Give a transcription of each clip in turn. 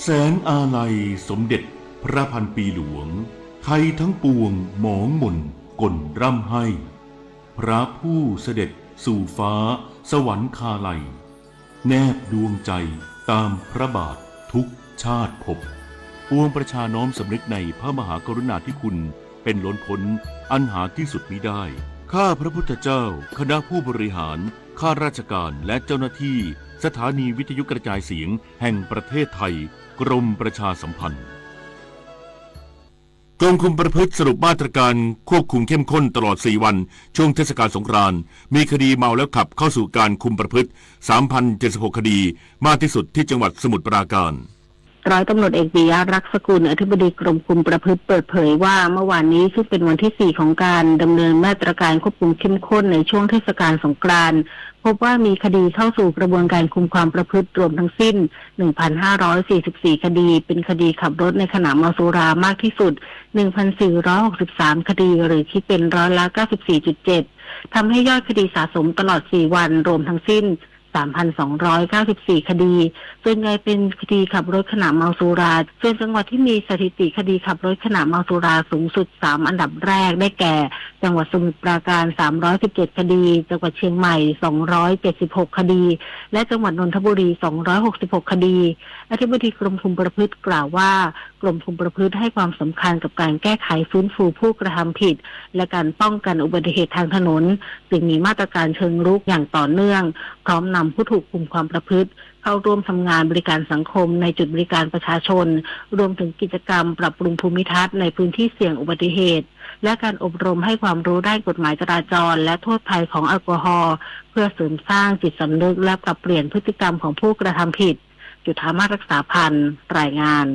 แสงอาลัยสมเด็จพระพันปีหลวง ไทยทั้งปวงหมองหม่นก่นร่ำไห้ พระผู้เสด็จสู่ฟ้าสวรรคาลัย แนบดวงใจตามพระบาททุกชาติภพ ปวงประชาน้อมสำนึกในพระมหากรุณาธิคุณเป็นล้นพ้นอันหาที่สุดมิได้ ข้าพระพุทธเจ้า คณะผู้บริหาร ข้าราชการ และเจ้าหน้าที่ สถานีวิทยุกระจายเสียงแห่งประเทศไทย กรมประชาสัมพันธ์ กรมคุมประพฤติสรุปมาตรการควบคุมเข้มข้นตลอดสี่วัน ช่วงเทศกาลสงกรานต์ มีคดีเมาแล้วขับเข้าสู่การคุมประพฤติ สามพันเจ็ดสิบหก คดี มากที่สุดที่จังหวัดสมุทรปราการ ร้อยตำรวจเอกปิยะรักษกุล อธิบดีกรมคุมประพฤติเปิดเผยว่า เมื่อวานนี้ซึ่งเป็นวันที่สี่ของการดำเนินมาตรการควบคุมเข้มข้นในช่วงเทศกาลสงกรานต์ พบว่ามีคดีเข้าสู่กระบวนการคุมความประพฤติรวมทั้งสิ้น หนึ่งพันห้าร้อยสี่สิบสี่ คดี เป็นคดีขับรถในขณะเมาสุรามากที่สุด หนึ่งพันสี่ร้อยหกสิบสาม คดี หรือคิดเป็นร้อยละ เก้าสิบสี่จุดเจ็ด ทำให้ยอดคดีสะสมตลอดสี่วันรวมทั้งสิ้น สามพันสองร้อยเก้าสิบสี่ คดี ส่วนใหญ่เป็นคดีขับรถขณะเมาสุรา ส่วนจังหวัดที่มีสถิติคดีขับรถขณะเมาสุราสูงสุด สาม อันดับแรกได้แก่ จังหวัดสมุทรปราการ สามร้อยสิบเจ็ด คดี จังหวัดเชียงใหม่ สองร้อยเจ็ดสิบหก คดี และจังหวัดนนทบุรี สองร้อยหกสิบหก คดี อธิบดีกรมคุมประพฤติกล่าวว่า กรมคุมประพฤติให้ความสำคัญกับการแก้ไขฟื้นฟูผู้กระทำผิด และการป้องกันอุบัติเหตุทางถนน จึงมีมาตรการเชิงรุกอย่างต่อเนื่อง พร้อมนำผู้ถูกคุมความประพฤติ เข้าร่วมทำงานบริการสังคมในจุดบริการประชาชน รวมถึงกิจกรรมปรับปรุงภูมิทัศน์ในพื้นที่เสี่ยงอุบัติเหตุ และการอบรมให้ความรู้ด้านกฎหมายจราจร และโทษภัยของแอลกอฮอล์ เพื่อเสริมสร้างจิตสำนึกและปรับเปลี่ยนพฤติกรรมของผู้กระทำผิด จุฑามาศ รักษาพันธ์ รายงาน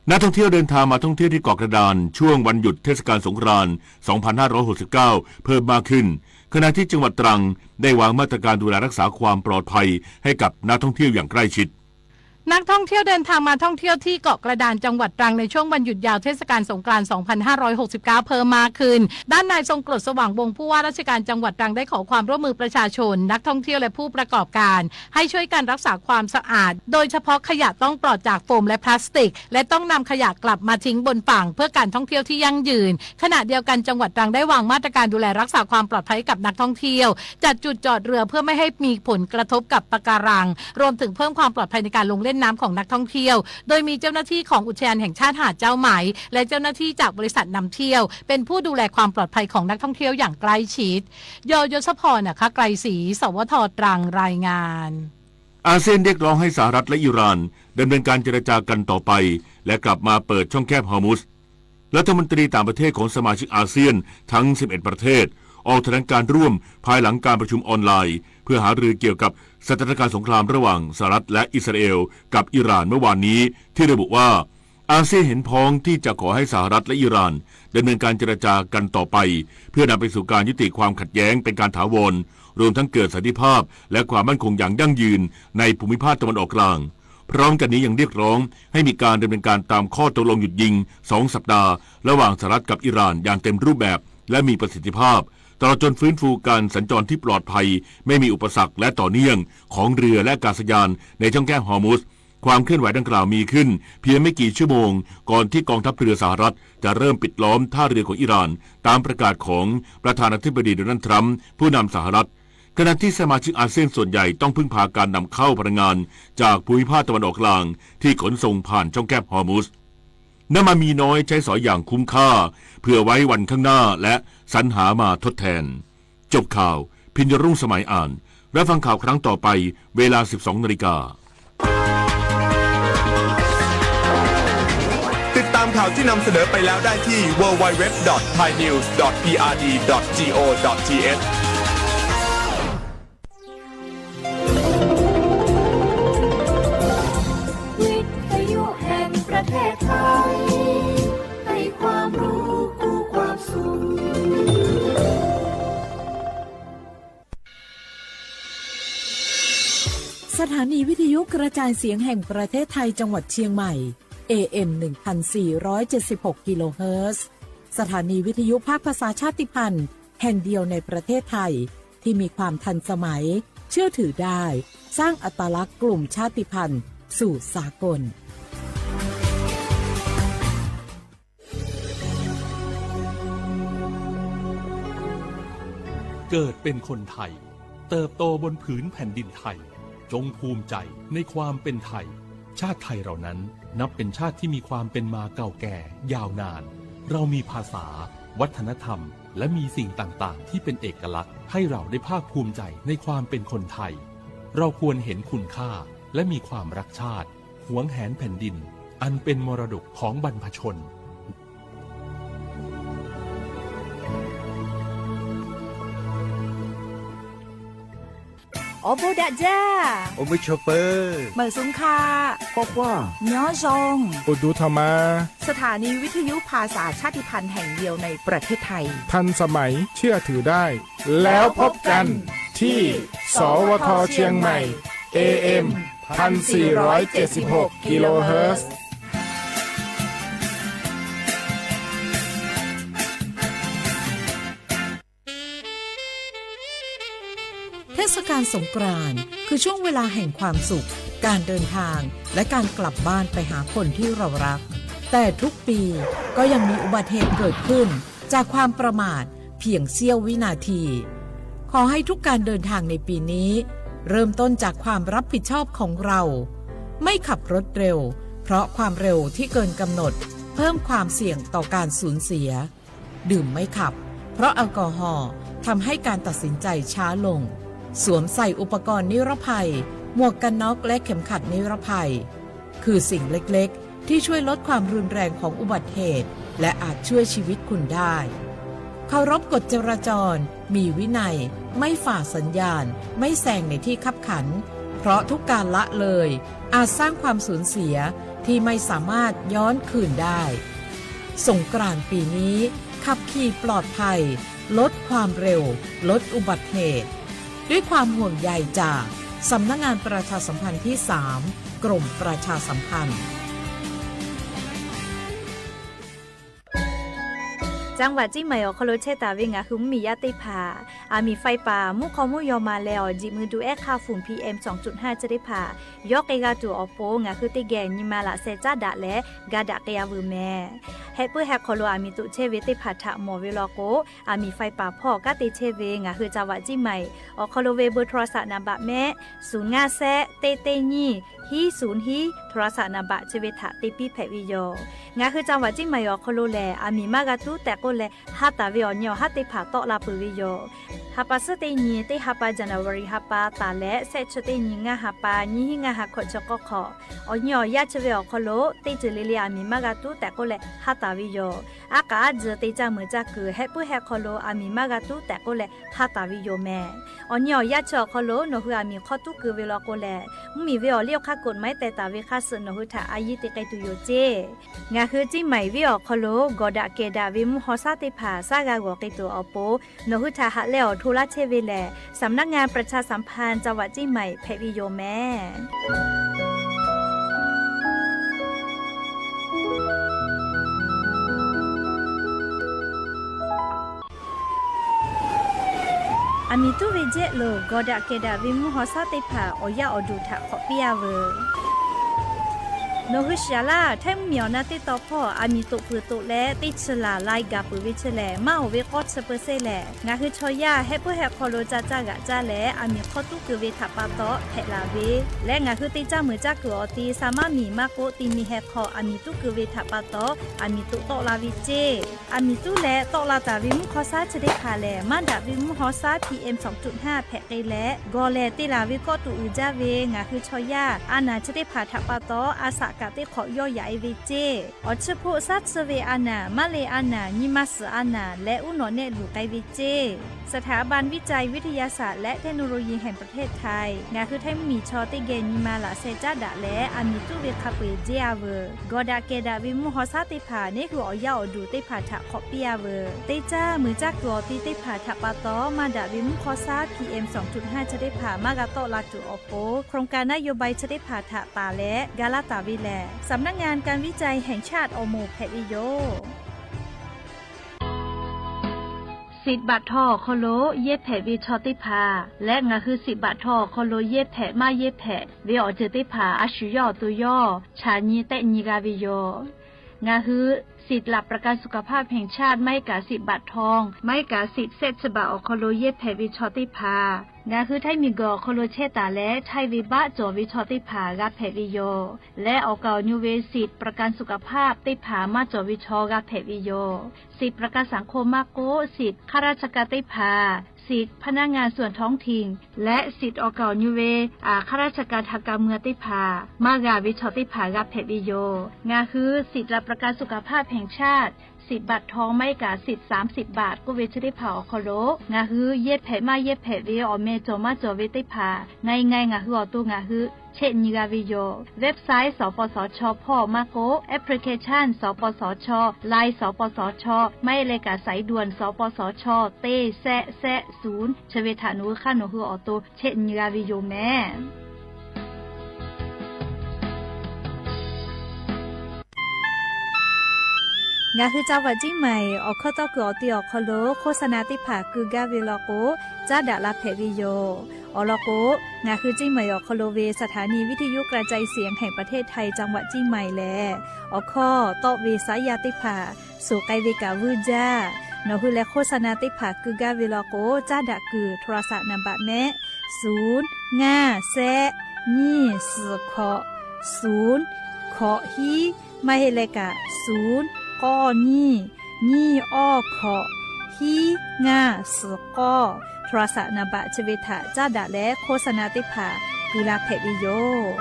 นักท่องเที่ยวเดินทางมาท่องเที่ยวที่เกาะกระดานช่วงวันหยุดเทศกาลสงกรานต์ สองพันห้าร้อยหกสิบเก้า เพิ่มมากขึ้น ขณะที่จังหวัดตรังได้วางมาตรการดูแลรักษาความปลอดภัยให้กับนักท่องเที่ยวอย่างใกล้ชิด นักท่องเที่ยวเดินทางมาท่องเที่ยวที่เกาะกระดานจังหวัดตรังในช่วงวันหยุดยาวเทศกาลสงกรานต์ สองพันห้าร้อยหกสิบเก้า เพิ่มมากขึ้น ด้านนายทรงกรด สว่างวงศ์ ผู้ว่าราชการจังหวัดตรังได้ขอความร่วมมือประชาชน นักท่องเที่ยวและผู้ประกอบการ ให้ช่วยกันรักษาความสะอาด โดยเฉพาะขยะต้องปลอดจากโฟมและพลาสติก และต้องนำขยะกลับมาทิ้งบนฝั่ง เพื่อการท่องเที่ยวที่ยั่งยืน ขณะเดียวกันจังหวัดตรังได้วางมาตรการดูแลรักษาความปลอดภัยให้กับนักท่องเที่ยว จัดจุดจอดเรือเพื่อไม่ให้มีผลกระทบกับปะการัง รวมถึงเพิ่มความปลอดภัยในการลงเล่นน้ำของนักท่องเที่ยว โดยมีเจ้าหน้าที่ของอุทยานแห่งชาติหาดเจ้าไหม และเจ้าหน้าที่จากบริษัทนำเที่ยว เป็นผู้ดูแลความปลอดภัยของนักท่องเที่ยวอย่างใกล้ชิด ยยศพร อัครไกรศรี สวท ตรัง รายงาน อาเซียนเรียกร้องให้สหรัฐและอิหร่านดำเนินการเจรจากันต่อไป และกลับมาเปิดช่องแคบฮอร์มุซ รัฐมนตรีต่างประเทศของสมาชิกอาเซียนทั้ง สิบเอ็ด ประเทศ ออกแถลงการร่วมภายหลังการประชุมออนไลน์ เพื่อหารือเกี่ยวกับสถานการณ์สงครามระหว่างสหรัฐและอิสราเอลกับอิหร่านเมื่อวานนี้ ที่ระบุว่า อาเซียนเห็นพ้องที่จะขอให้สหรัฐและอิหร่านดำเนินการเจรจากันต่อไป เพื่อนำไปสู่การยุติความขัดแย้งเป็นการถาวร รวมทั้งเกิดสันติภาพและความมั่นคงอย่างยั่งยืนในภูมิภาคตะวันออกกลาง พร้อมกันนี้ยังเรียกร้องให้มีการดำเนินการตามข้อตกลงหยุดยิงสองสัปดาห์ระหว่างสหรัฐกับอิหร่านอย่างเต็มรูปแบบและมีประสิทธิภาพ ตลอดจนฟื้นฟูการสัญจรที่ปลอดภัย ไม่มีอุปสรรคและต่อเนื่องของเรือและอากาศยานในช่องแคบฮอร์มุซ ความเคลื่อนไหวดังกล่าวมีขึ้นเพียงไม่กี่ชั่วโมงก่อนที่กองทัพเรือสหรัฐจะเริ่มปิดล้อมท่าเรือของอิหร่าน ตามประกาศของประธานาธิบดีโดนัลด์ทรัมป์ ผู้นำสหรัฐ ขณะที่สมาชิกอาเซียนส่วนใหญ่ต้องพึ่งพาการนำเข้าพลังงานจากภูมิภาคตะวันออกกลางที่ขนส่งผ่านช่องแคบฮอร์มุซ น้ำมันมีน้อยใช้สอยอย่างคุ้มค่า เผื่อไว้วันข้างหน้าและสรรหามาทดแทน จบข่าว พิญญรุ่งสมัยอ่าน รับฟังข่าวครั้งต่อไปเวลา สิบสองนาฬิกา ติดตามข่าวที่นำเสนอไปแล้วได้ที่ ดับเบิลยู ดับเบิลยู ดับเบิลยู ดับเบิลยู ดอท ไทยนิวส์ ดอท พี อาร์ ดี ดอท จี โอ ดอท ที เอช วิทยุแห่งประเทศไทย ให้ความรู้คู่ความสุข สถานีวิทยุกระจายเสียงแห่งประเทศไทยจังหวัดเชียงใหม่ เอ เอ็ม หนึ่งพันสี่ร้อยเจ็ดสิบหก กิโลเฮิรตซ์ สถานีวิทยุภาคภาษาชาติพันธุ์แห่งเดียวในประเทศไทย ที่มีความทันสมัย เชื่อถือได้ สร้างอัตลักษณ์กลุ่มชาติพันธุ์สู่สากล เกิดเป็นคนไทย เติบโตบนผืนแผ่นดินไทย จงภูมิใจในความเป็นไทย ชาติไทยเรานั้นนับเป็นชาติที่มีความเป็นมาเก่าแก่ยาวนาน เรามีภาษา วัฒนธรรม และมีสิ่งต่างๆ ที่เป็นเอกลักษณ์ ให้เราได้ภาคภูมิใจในความเป็นคนไทย เราควรเห็นคุณค่า และมีความรักชาติ หวงแหนแผ่นดิน อันเป็นมรดกของบรรพชน Awˬ bon daꞈ jaˇ. Awˬ meuˇ chaw peuˬ. Meˬ suhˍ hk'a. K'awꞈ k'oˆ. Nyawˇ zaw. Awˬ duˬ htaꞈ ma. สถานีวิทยุภาษาชาติพันธุ์แห่งเดียวในประเทศไทย ทันสมัย เชื่อถือได้ แล้วพบกันที่ สวท เชียงใหม่ เอเอ็ม พันสี่ร้อยเจ็ดสิบหก กิโลเฮิรตซ์ เทศกาลสงกรานต์คือช่วงเวลาแห่งความสุข การเดินทาง และการกลับบ้านไปหาคนที่เรารัก แต่ทุกปีก็ยังมีอุบัติเหตุเกิดขึ้นจากความประมาทเพียงเสี้ยววินาที ขอให้ทุกการเดินทางในปีนี้ เริ่มต้นจากความรับผิดชอบของเรา ไม่ขับรถเร็ว เพราะความเร็วที่เกินกำหนดเพิ่มความเสี่ยงต่อการสูญเสีย ดื่มไม่ขับ เพราะแอลกอฮอล์ทำให้การตัดสินใจช้าลง สวมใส่อุปกรณ์นิรภัย หมวกกันน็อกและเข็มขัดนิรภัย คือสิ่งเล็กๆ ที่ช่วยลดความรุนแรงของอุบัติเหตุ และอาจช่วยชีวิตคุณได้ เคารพกฎจราจร มีวินัย ไม่ฝ่าสัญญาณ ไม่แซงในที่คับขัน เพราะทุกการละเลย อาจสร้างความสูญเสียที่ไม่สามารถย้อนคืนได้ สงกรานต์ปีนี้ ขับขี่ปลอดภัย ลดความเร็ว ลดอุบัติเหตุ ด้วยความห่วงใยจากสำนักงานประชาสัมพันธ์ที่สาม กรมประชาสัมพันธ์ จังหวัดเชียงใหม่ awˬ hk'aw lo chehˇ taˍ ve ngaˬ hui mvuhˇmiˬ yaˇ teˇ hpaˍ, aˬ miˍ ไฟป่า mvuhˇ hk'aw mvuhˇ yaw ma leh awˬ jiꞈ mui duˬ ehˉ hk'aˇ fuiˍ PM สองจุดห้า chi teˇ hpaˍ yawˇ k'ai g'a tuˬ awˬ pon, ngaˬ hui teˇ geh nyi ma laꞈ sheh caˉ daꞈ leh ga daꞈ k'ai-a veuˬ mehˍ. Heh puiˉ heh hk'aw lo aˬ miˍ toꞈ chehˇ ve teˇ hpaˍ htaꞈ mawˬ ve law k'o, aˬ miˍ ไฟป่า hpawˇ kanˉ te chehˇ ve ngaˬ hui จังหวัดเชียงใหม่ awˬ hk'aw lo ve เบอร์โทรศัพท์ นัมเบอร์ mehˆ, suhˍ ngaˇ shehˆ teˇ teˇ nyiˇ hiˉ suhˍ hiˉ โทรศัพท์ นัมเบอร์ chi ve htaꞈ te piˇ hpehꞈ ve yoˬ. Ngaˬ hui จังหวัดเชียงใหม่ awˬ hk'aw lo lehˬ, aˬ miˍ maˇ g'a tuˉ tehꞈ k'oˆ leh, ha taˍ ve awˬ nyi awˬ haˉ teˇ hpaˍ tawˆ la peuˬ ve yoˬ. Ha pa suhˉ teˇ nyi teˇ ha pa, January ha pa taˍ leh shehˆ chi teˇ nyi ngaˇ ha pa, nyiˇ hinˉ ngaˇ ha hkawꞈ chi k'awˇ hk'awꞈ, awˬ nyi awˬ yaˇ chi ve awˬ hk'aw lo teˇ ceuˬ le le aˬ miˍ maˇ g'a tuˉ tehꞈ k'oˆ leh ha taˍ ve yoˬ. Aˉ k'aꞈ aˉ tcuh te caˇ meuꞈ caˇ kuiˬ heh puiˉ heh hk'aw lo aˬ miˍ maˇ g'a tuˉ tehꞈ k'oˆ leh ha taˍ ve yoˬ mehˍ. Awˬ nyi awˬ yaˇ chi awˬ hk'aw lo nawˬ hui aˬ miˍ hk'aw tuˉ keu ve law k'o lehˬ, mvuhˇmiˬ ve awˬ liˇ awˬ hk'aˇ กฎหมาย teh taˍ ve hk'aˇ suh nawˬ hui htaꞈ a yiˇ te k'ai tuˬ yoˬ ceˇ. Ngaˬ hui Ciˇ Maiˍ venˇ awˬ hk'aw lo gawˬ daꞈ kehˬ daꞈ ve mvuhˇ haw shaˉ teˇ hpaˍ shaˉ g'a g'awˬ k'ai tuˬ awˬ pon, nawˬ hui htaꞈ haꞈ leh awˬ hto laˇ chehˇ ve lehˬ, สำนักงานประชาสัมพันธ์จังหวัดเชียงใหม่ hpehꞈ ve yoˬ mehˍ. Aˬ miˍ tuˉ ve jehˆ lo gawˬ daꞈ kehˬ daꞈ ve mvuhˇ haw shaˉ teˇ hpaˍ awˬ yaˇ awˬ duˬ htaꞈ hk'awꞈ piˇ-a veuˬ. Nawˬ hui shiˍ laˇ, htaiˇ mvuhˇmiˬ awˬ na teˇ taw hpawˇ aˬ miˍ toꞈ peuˬ toꞈ leh teˇ chi laˬ lai gaˬ peuˬ ve chi lehˬ, maˇ oˍ ve k'awˇ chi เปอร์เซ็นต์ lehˬ, ngaˬ hui chaw yaˇ heh puiˉ heh hk'aw lo ca caˇ g'aꞈ caˇ leh aˬ miˍ hk'aw tuˉ keu ve htaꞈ pa taw hpehꞈ laˬ ve, leh ngaˬ hui te caˇ meuꞈ caˇ kuiˬ awˬ ti sa maˇ miˬ maˇ k'oˆ, ti mi heh hk'aw aˬ miˍ tuˉ keu ve htaꞈ pa taw aˬ miˍ toꞈ tawˆ la ve ceˇ. Aˬ miˍ tuˉ leh tawˆ la taˍ ve mvuhˇ haw shaˉ chi teˇ hpaˍ lehˬ, maˇ daꞈ ve mvuhˇ haw shaˉ PM สองจุดห้า hpehꞈ k'ai leh, gawˬ lehˬ te laˬ ve kawˆ tuꞈ uiˍ jaˇ ve ngaˬ hui chaw yaˇ a naˬ chi teˇ hpaˍ htaꞈ pa taw a shaꞈ kaꞈ teˇ hk'awꞈ yawˇ yaꞈ-e ve ceˇ. Awˬ chi hpoˆ shaˉ tsuhˇ ve a naˬ, maˇ le a naˬ, nyi ma suhˍ a naˬ leh uˉ nawꞈ nehˆ luˬ k'ai ve ceˇ. สถาบันวิจัยวิทยาศาสตร์และเทคโนโลยีแห่งประเทศไทย ngaˬ hui htaiˇ mvuhˇmiˬ chaw teˇ geh nyi ma laꞈ sheh caˉ daꞈ leh aˬ miˍ tuˉ ve hk'a peu-eˬ jeˇ-a veuˬ. Gawˬ daꞈ kehˬ daꞈ ve mvuhˇ haw shaˉ teˇ hpaˍ neˇ hui awˬ yaˇ awˬ duˬ teˇ hpaˍ htaꞈ hk'awꞈ piˇ-a veuˬ. Te caˇ meuꞈ caˇ kuiˬ awˬ ti teˇ hpaˍ htaꞈ pa taw maˇ daꞈ ve mvuhˇ haw shaˉ PM สองจุดห้า chi teˇ hpaˍ maˇ g'a tawˆ la tuˬ awˬ pon, โครงการนโยบาย chi teˇ hpaˍ htaꞈ taˍ leh ga laˇ taˍ ve lehˬ, สำนักงานการวิจัยแห่งชาติ awˬ moˍ hpehꞈ ve yoˬ. Siꞈ baꞈ htaw awˬ hk'aw lo yehˇ hpehꞈ ve chaw teˇ hpaˍ leh ngaˬ hui siꞈ baꞈ htaw awˬ hk'aw lo yehˇ hpehꞈ maˇ yehˇ hpehꞈ ve awˬ ceuˬ teˇ hpaˍ a shu yawˇ awˬ to yawˇ chaꞈ nyi tehˆ nyi g'a ve yoˬ. Ngaˬ hui สิทธิ์หลักประกันสุขภาพแห่งชาติ maˇ heˆ kaꞈ สิทธิ์บัตรทอง maˇ heˆ kaꞈ สิทธิ์แสนฉบับ awˬ hk'aw lo yehˇ hpehꞈ ve chaw teˇ hpaˍ, ngaˬ hui Htaiˇ miˬguiˬ awˬ hk'aw lo chehˇ taˍ leh Htaiˇ venˇbaˆ cawˬ ve chaw teˇ hpaˍ g'a hpehꞈ ve yoˬ. Leh awˬ kaˍ awˬ nyu ve สิทธิ์ประกันสุขภาพ teˇ hpaˍ maˇ cawˬ ve chaw g'a hpehꞈ ve yoˬ. สิทธิ์ประกันสังคม maˇ k'oˆ, สิทธิ์ ข้าราชการ teˇ hpaˍ, สิทธิ์ พนักงานส่วนท้องถิ่น leh สิทธิ์ awˬ kaˍ awˬ nyu ve ข้าราชการทางการเมือง teˇ hpaˍ maˇ g'a ve chaw teˇ hpaˍ g'a hpehꞈ ve yoˬ. Ngaˬ hui สิทธิ์หลักประกันสุขภาพแห่งชาติ สิทธิ์บัตรทอง maˇ heˆ kaꞈ สิทธิ์สามสิบบาท k'oˆ ve chi teˇ hpaˍ awˬ hk'aw lo ngaˬ hui yehˇ hpehꞈ maˇ yehˇ hpehꞈ ve awˬ meh cawˬ maˇ cawˬ ve teˇ hpaˍ, ngaˬ hui ngaˬ hui awˬ to ngaˬ hui chehˇ nyi g'a ve yoˬ. Website สปสช hpawˇ maˇ k'oˆ, application สปสช, Line สปสช, maˇ heˆ leh kaꞈ สายด่วน สปสช teˇ แซะ แซะ ศูนย์ chi ve htaꞈ nawˬ hui hk'aˇ nawˬ hui awˬ to chehˇ nyi g'a ve yoˬ mehˍ. Ngaˬ hui จังหวัดเชียงใหม่ awˬ hkawˇ tawˇ kuiˬ awˬ ti awˬ hk'aw lo โฆษณา teˇ hpaˍ keu gaˇ ve law k'o, caˉ daꞈ la hpehꞈ ve yoˬ. Awˬ lawn k'o, ngaˬ hui เชียงใหม่ awˬ hk'aw lo ve สถานีวิทยุกระจายเสียงแห่งประเทศไทย จังหวัดเชียงใหม่ lehˬ, awˬ hkawˇ tawˆ ve saˉ yaˇ teˇ hpaˍ suhˍ k'ai ve kaꞈ vuiˇ jaˇ. Nawˬ hui leh โฆษณา teˇ hpaˍ keu gaˇ ve law k'o, caˉ daꞈ kuiˬ โทรศัพท์ นัมเบอร์ mehˆ, ศูนย์ ngaˇ แซะ nyiˇ suhˍ hkawꞈ, ศูนย์ hkawꞈ hiˉ, maˇ heˆ leh kaꞈ ศูนย์ k'awˇ nyiˇ, nyiˇ awˇ hkawꞈ, hiˉ ngaˇ suhˍ k'awˇ, โทรศัพท์ นัมเบอร์ chi ve htaꞈ caˉ daꞈ leh โฆษณา teˇ hpaˍ keu la hpehꞈ ve yoˬ.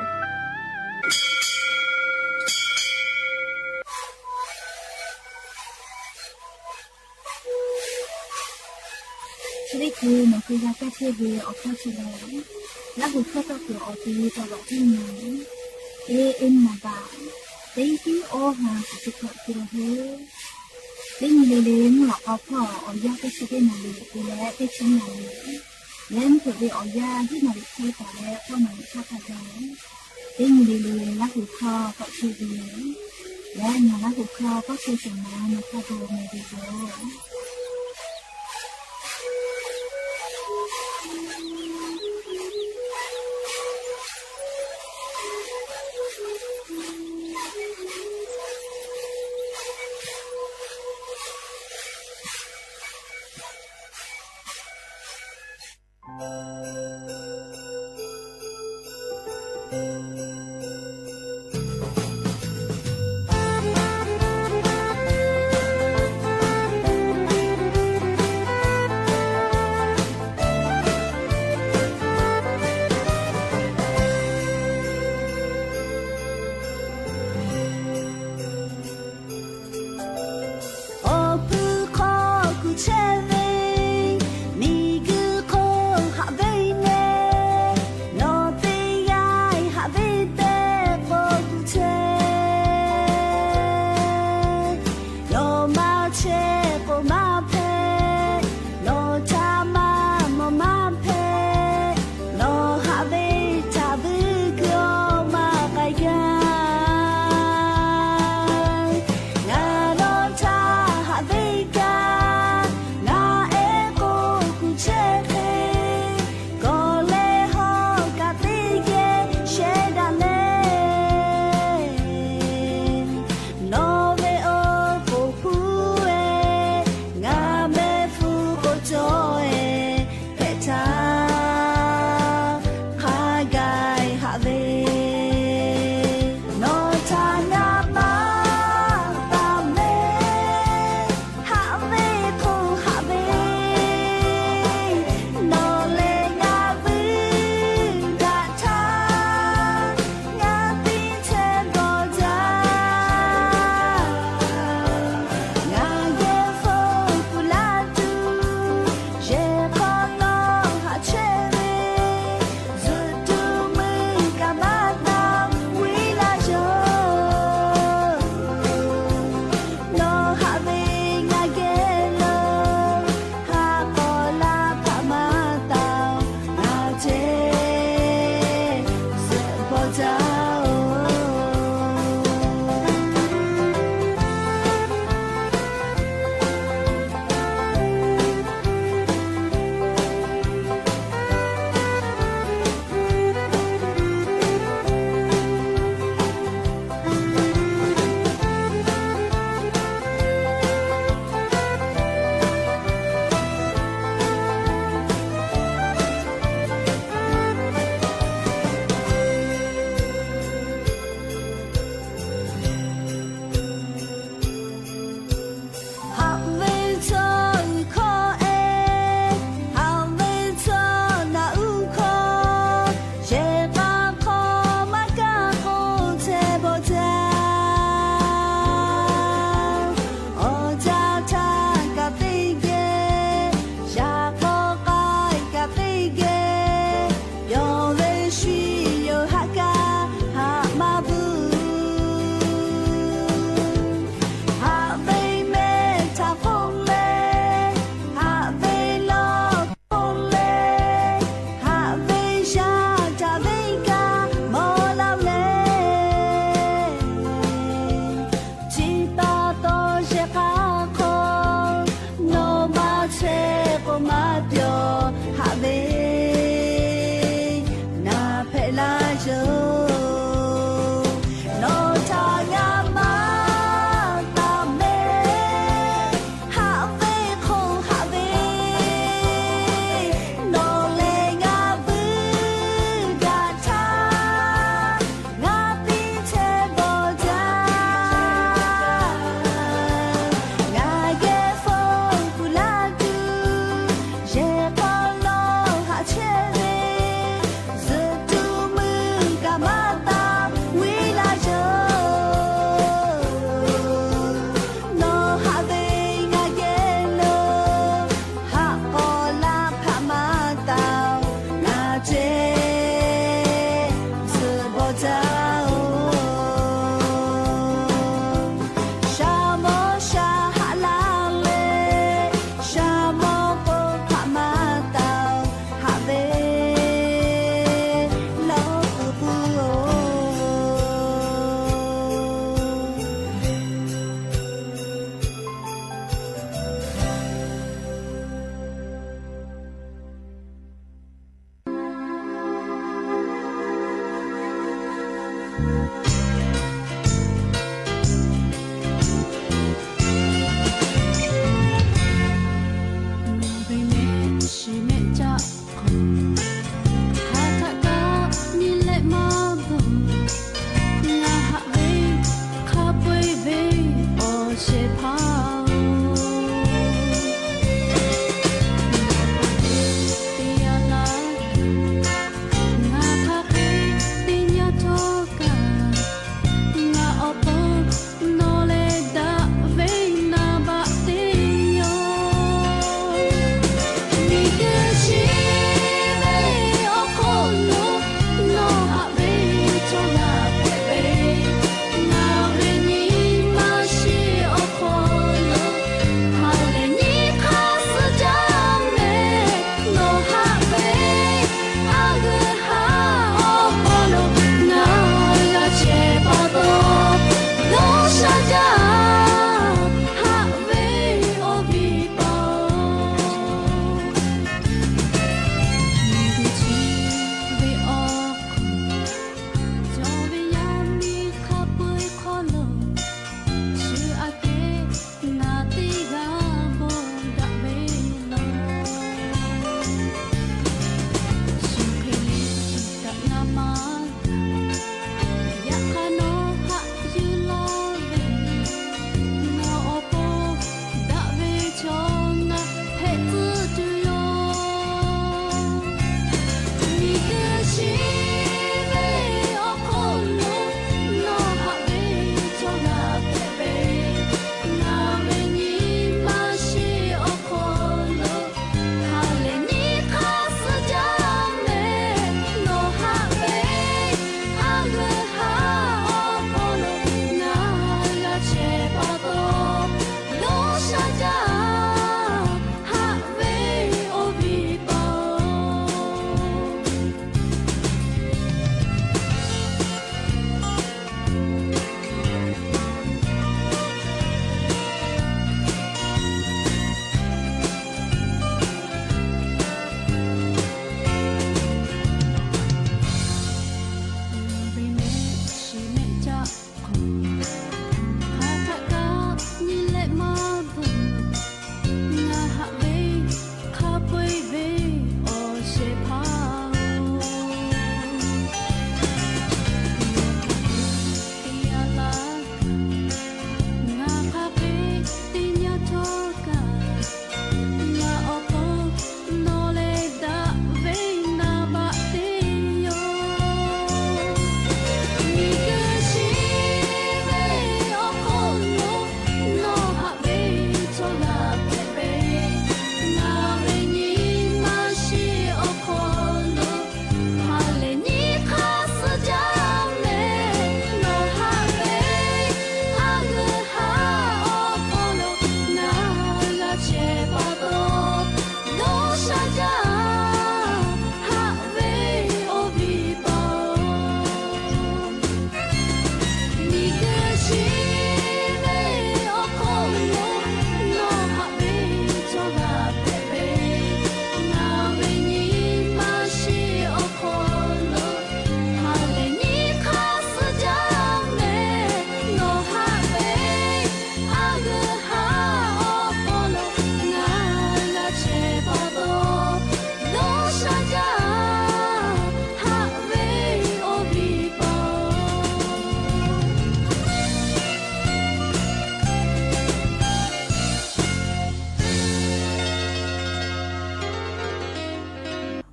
Chi teˇ hkui nawˬ hui g'a kaˇ chehˇ ve awˬ hkawˇ chi lehˬ, Laˇ huˍ hkawˇ tawˇ kuiˬ awˬ ti จังหวัดเชียงใหม่ teˇ เอ็ม นัมเบอร์ teˇ hiˉ awˇ ha kuˬ chi hkawꞈ te la heˆ. Teˇ nyi le le mvuhˇ lawꞈ k'aw hpawˇ awˬ yanˇ teˇ chi teˇ naˍ riˍ te leh teˇ chi naˍ riˍ, leh mvuhˇ hpeuꞈ ve awˬ yanˇ hiˉ naˍ riˍ hk'e taˍ leh k'awˇ naˍ riˍ htaˇ hk'a gaˬ, teˇ nyi le le Laˇ huˍ hkawˇ tawˆ chehˇ ve yoˬ. Leh ngaˬ Laˇ huˍ hkawˇ tawˇ chehˇ shehˍ ma nawˬ hk'a gaˬ meh ve yoˬ.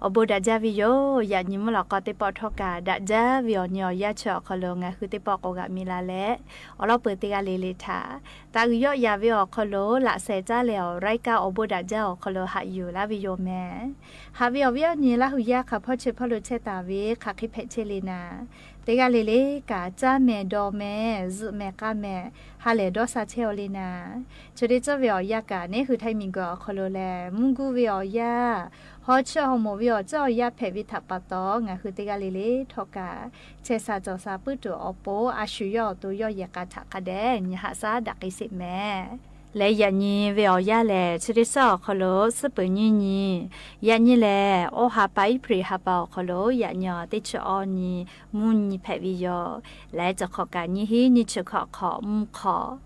Awˬ bon daꞈ jaˇ ve yoˬ. Yaꞈ nyi mvuhˇ lawꞈ k'aw teˇ pawˆ htawˇ kaꞈ daꞈ jaˇ ve awˬ nyi awˬ yanˇ chi awˬ hk'aw lo ngaˬ hui teˇ pawˆ k'awꞈ g'aꞈ mi la leh, awˬ lawn peuˬ teˇ g'aˇ le le htaꞈ taˇ g'uiˬ yawˆ yaˍ ve awˬ hk'aw lo laꞈ sheh caˉ leh awˬ รายการ awˬ bon daꞈ jaˇ awˬ hk'aw lo haꞈ yuˬ laˇ ve yoˬ mehˍ. Haꞈ ve awˬ viˉ awˬ nyi Laˇ hu yaˇ hk'a hpawˇ chi hpawˇ lo chehˇ taˍ ve hk'aˬ hk'e hpehꞈ chehˇ le naˍ, teˇ g'aˇ le le kaꞈ caˇ mehˍ dawˬ mehˍ zuhꞈ mehˍ k'a mehˍ ha lehˬ dawˇ sha chehˇ aw le naˍ. Chi teˇ ceuˬ ve awˬ yanˇ kaꞈ neˉ hui Htaiˇ miˬguiˬ awˬ hk'aw lo lehˬ mvuhˇ guˇ ve awˬ yanˇ, haw chiˇ haw moˍ ve awˬ ceuˬ awˬ yanˇ hpehꞈ ve htaꞈ pa taw, ngaˬ hui teˇ g'aˇ le le htawˇ kaꞈ chehˇ sha cawˬ sha puiˉ tuˬ awˬ pon a shu yawˇ awˬ to yawˇ yehˬ k'a htaꞈ hk'a dehꞈ nyi haꞈ shaˉ daꞈ k'ai sheˍ mehˍ. Leh yaꞈ nyi ve awˬ yanˇ lehˬ, chi teˇ ceuˬ awˬ hk'aw lo suhˉ peuˬ nyiˇ nyi, yaꞈ nyi lehˬ, awˇ ha pa April ha pa awˬ hk'aw lo yaꞈ nyi teˇ chi awˇ nyi mvuhˇ nyi hpehꞈ ve yoˬ. Leh cawˬ hk'awꞈ kaꞈ nyiˇ hinˉ nyiˇ chi hkawꞈ hk'awꞈ mvuhˇ hk'awꞈ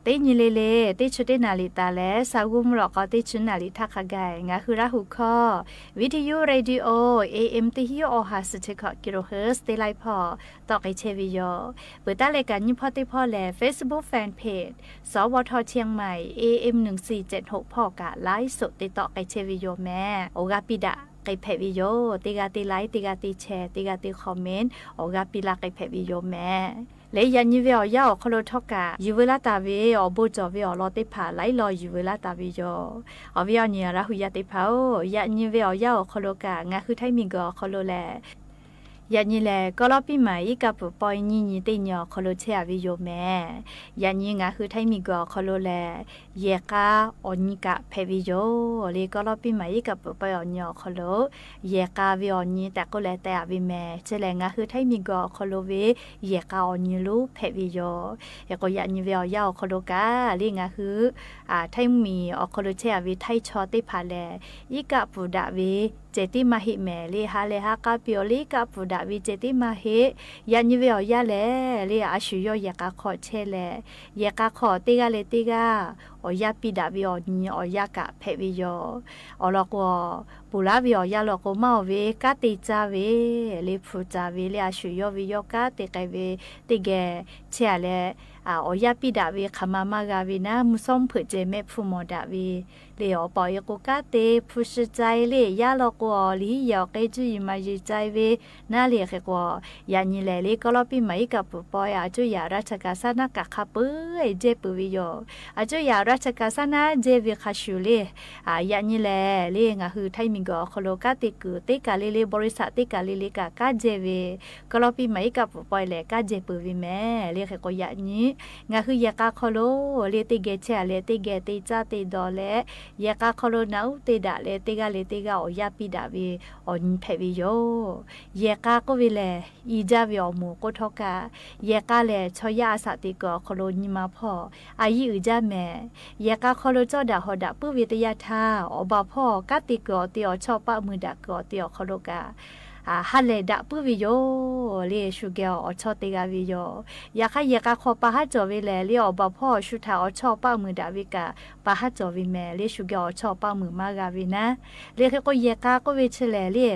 teˇ nyi le le, teˇ chi teˇ naˍ riˍ taˍ leh sha g'uˇ mvuhˇ lawꞈ k'aw teˇ chi naˍ riˍ htaˇ hk'a gaˬ ngaˬ hui Laˇ hu hkawˇ Viˉ hteˇ yuˇ radio A M teˇ hinˉ awˇ ha suhˍ chi hkawꞈ kilohertz teˇ laiˉ hpawˇ tawˆ k'ai chehˇ ve yoˬ. Peuˬ taˉ leh kaꞈ nyiˇ hpawˇ teˇ hpawˇ lehˬ Facebook fan page สวท เชียงใหม่ A M หนึ่งสี่เจ็ดหก hpawˇ kaꞈ ไลฟ์สด te tawˆ k'ai chehˇ ve yoˬ mehˍ. Awˬ g'aˇ piˇ daꞈ k'ai hpehꞈ ve yoˬ. Teˇ g'aˇ teˇ ไลค์, teˇ g'aˇ teˇ แชร์, teˇ g'aˇ teˇ คอมเมนต์ awˬ g'aˇ piˇ laˇ k'ai hpehꞈ ve yoˬ mehˍ. Leh yaꞈ nyi ve awˬ yanˇ awˬ hk'aw lo htawˇ kaꞈ yuˬ veu laˇ taˍ ve awˬ bon cawˬ ve awˬ lawn teˇ hpaˍ laiˉ law yuˬ veu laˇ taˍ ve yoˬ. Awˬ viˉ awˬ nyi Laˇ hu yaˇ teˇ hpaˍ-oˬ, yaꞈ nyi ve awˬ yanˇ awˬ hk'aw lo kaꞈ ngaˬ hui Htaiˇ miˬguiˬ awˬ hk'aw lo lehˬ, yaꞈ nyi lehˬ kawˇ lawˇ piˇ maˍ iˉ kaˆ pfuhˍ pawehˇ nyiˇ nyi teˇ nyi awˬ hk'aw lo chehˇ a ve yoˬ mehˍ. Yaꞈ nyi ngaˬ hui Htaiˇ miˬguiˬ awˬ hk'aw lo lehˬ, yehˬ k'a awˬ nyi kaꞈ hpehꞈ ve yoˬ. Le kawˇ lawˇ piˇ maˍ iˉ kaˆ pfuhˍ pawehˇ awˬ nyi awˬ hk'aw lo yehˬ k'a ve awˬ nyi tehꞈ k'oˆ leh teh a ve mehˍ. Chi lehˬ ngaˬ hui Htaiˇ miˬguiˬ awˬ hk'aw lo ve yehˬ k'a awˬ nyi lonˉ hpehꞈ ve yoˬ. Hk'e k'o yaꞈ nyi ve awˬ yanˇ awˬ hk'aw lo kaꞈ le ngaˬ hui Htaiˇ miˬ awˬ hk'aw lo chehˇ a ve Htaiˇ chaw teˇ hpaˍ lehˬ, iˉ kaˆ pfuhˍ daꞈ ve ceh tiˉ maˇ heˆ mehˍ. Le ha lehˬ ha k'a piˇ awˬ le iˉ kaˆ pfuhˍ daꞈ ve ceh tiˉ maˇ heˆ. Yaꞈ nyi ve awˬ yanˇ lehˬ, le a shu yawˇ yehˬ k'a hk'aw chehˇ leh, yehˬ k'a hk'aw teˇ g'aˇ leh teˇ g'aˇ awˬ yanˇ piˇ daꞈ ve awˬ nyi awˬ yanˇ kaꞈ hpehꞈ ve yoˬ. Awˬ lawn k'o, ponˬ laˇ ve awˬ yanˇ law k'o maˇ oˬ ve kanˉ te caˇ ve, le hpu caˍ ve le a shu yawˇ ve yawˇ kanˉ te k'ai ve teˇ geh chehˇ a leh, awˬ yanˇ piˇ daꞈ ve hk'aˬ ma maˇ g'a ve naˉ, mvuhˇ shawˉ mvuhˇ hpeuꞈ ceh mehˆ hpfuhˇ mawˬ daꞈ ve le awˬ pa awˬ e k'o kanˉ te hpu shi ca e le yaˇ law k'o, liꞈ hiˉ yehˬ awˬ k'e cuˇ yiˍ maˍ yiˍ ca e ve naˉ le. Hk'e k'o, yaꞈ nyi lehˬ le kawˇ lawˇ piˇ maˍ iˉ kaˆ pfuhˍ pawehˇ a cuˇ yaꞈ ราชการ saˉ naˉ kaꞈ hk'a peu eˬ jehˇ peuˬ ve yoˬ. A cuˇ yaꞈ ราชการ saˉ naˉ jehˇ ve hk'a shuˍ le, yaꞈ nyi lehˬ le ngaˬ hui Htaiˇ miˬguiˬ awˬ hk'aw lo kanˉ te kuiˬ teˇ kaˬ le le บริษัท teˇ kaˬ le le kaꞈ kanˉ jehˇ ve, kawˇ lawˇ piˇ maˍ iˉ kaˆ pfuhˍ pawehˇ lehˬ kanˉ jehˇ peuˬ ve mehˍ. Le hk'e k'o yaꞈ nyi ngaˬ hui yehˬ k'a hk'aw lo le teˇ geh chehˇ a leh teˇ geh te caˇ te dawˬ leh, yehˬ k'a hk'aw lo naꞈ uˉ te daꞈ leh teˇ g'aˇ le teˇ g'aˇ awˬ yanˇ piˇ daꞈ ve awˬ nyi hpehꞈ ve yoˬ. Yehˬ k'a k'oˆ ve lehˬ, i jaˇ ve awˬ moˍ k'oˆ htawˇ kaꞈ, yehˬ k'a lehˬ chaw yaˇ a shaꞈ teꞈ kuiˬ awˬ hk'aw lo nyi ma hpawˇ a yiˇ uiˍ jaˇ mehˍ. Yehˬ k'a hk'aw lo cawˇ daꞈ hawꞈ daꞈ puiˉ ve teˇ yanˇ htaˇ, awˬ baˬ hpawˇ kanˉ te kuiˬ awˬ te awˬ chawˇ paˆ mui daꞈ kuiˬ awˬ te awˬ hk'aw lo kaꞈ ha lehˬ daꞈ puiˉ ve yoˬ. Le shu geh awˬ chawˇ te g'a ve yoˬ. Yaꞈ hk'aˇ yehˬ k'a hk'aw pa haˉ cawˬ ve lehˬ, le awˬ baˬ hpawˇ shu htaꞈ awˬ chawˇ paˆ mui daꞈ ve kaꞈ pa haˉ cawˬ ve mehˍ. Le shu geh awˬ chawˇ paˆ mui maˇ g'a ve naˉ. Le hk'e k'o yehˬ k'a k'oˆ ve chi lehˬ le,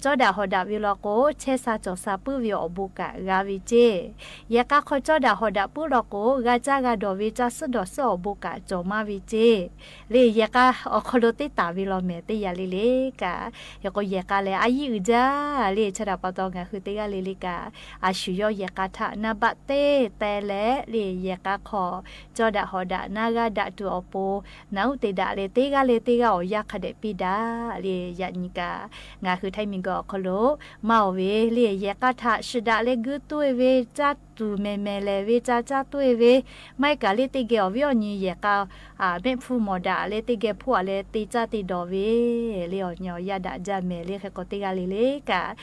cawˇ daꞈ hawꞈ daꞈ ve law k'o chehˇ sha cawˬ sha puiˉ ve awˬ bon kaꞈ g'a ve ceˇ. Yehˬ k'a hk'aw cawˇ daꞈ hawꞈ daꞈ puiˉ law k'o, g'a caˇ g'a dawˬ ve caˇ suhˉ dawˬ suhˉ awˬ bon kaꞈ cawˬ maˇ ve ceˇ. Le yehˬ k'a awˬ hk'aw lo teˇ taˍ ve law mehˍ teˇ yanˇ le le kaꞈ. Hk'e k'o yehˬ k'a lehˬ a yiˇ uiˍ jaˇ le. Chi htaꞈ pa taw ngaˬ hui teˇ g'aˇ le le kaꞈ, a shu yawˇ yehˬ k'a htaꞈ naˇ baˆ teˇ teh leh le yehˬ k'a hk'aw cawˇ daꞈ hawꞈ daꞈ naˇ g'aˇ daꞈ tuˬ awˬ pon, naꞈ uˉ te daꞈ leh teˇ g'aˇ le teˇ g'aˇ awˬ yanˇ hk'a dehꞈ piˇ daꞈ le. Yaꞈ nyi kaꞈ ngaˬ hui Htaiˇ miˬguiˬ awˬ hk'aw lo maˇ oˬ ve le yehˬ k'a htaꞈ shiˍ daꞈ leh guiˇ tuˇ e ve caˇ tuˬ mehˍ mehˍ lehˍ ve caˇ caˇ tuˇ e ve, maˇ heˆ kaꞈ le teˇ geh awˬ viˉ awˬ nyi yehˬ k'a mehˆ hpfuhˇ mawˬ daꞈ leh teˇ geh hpoˆ a leh te caˇ te dawˬ ve le awˬ nyi awˬ yanˇ daꞈ jaˇ mehˍ. Le hk'e k'o teˇ g'aˇ le le kaꞈ,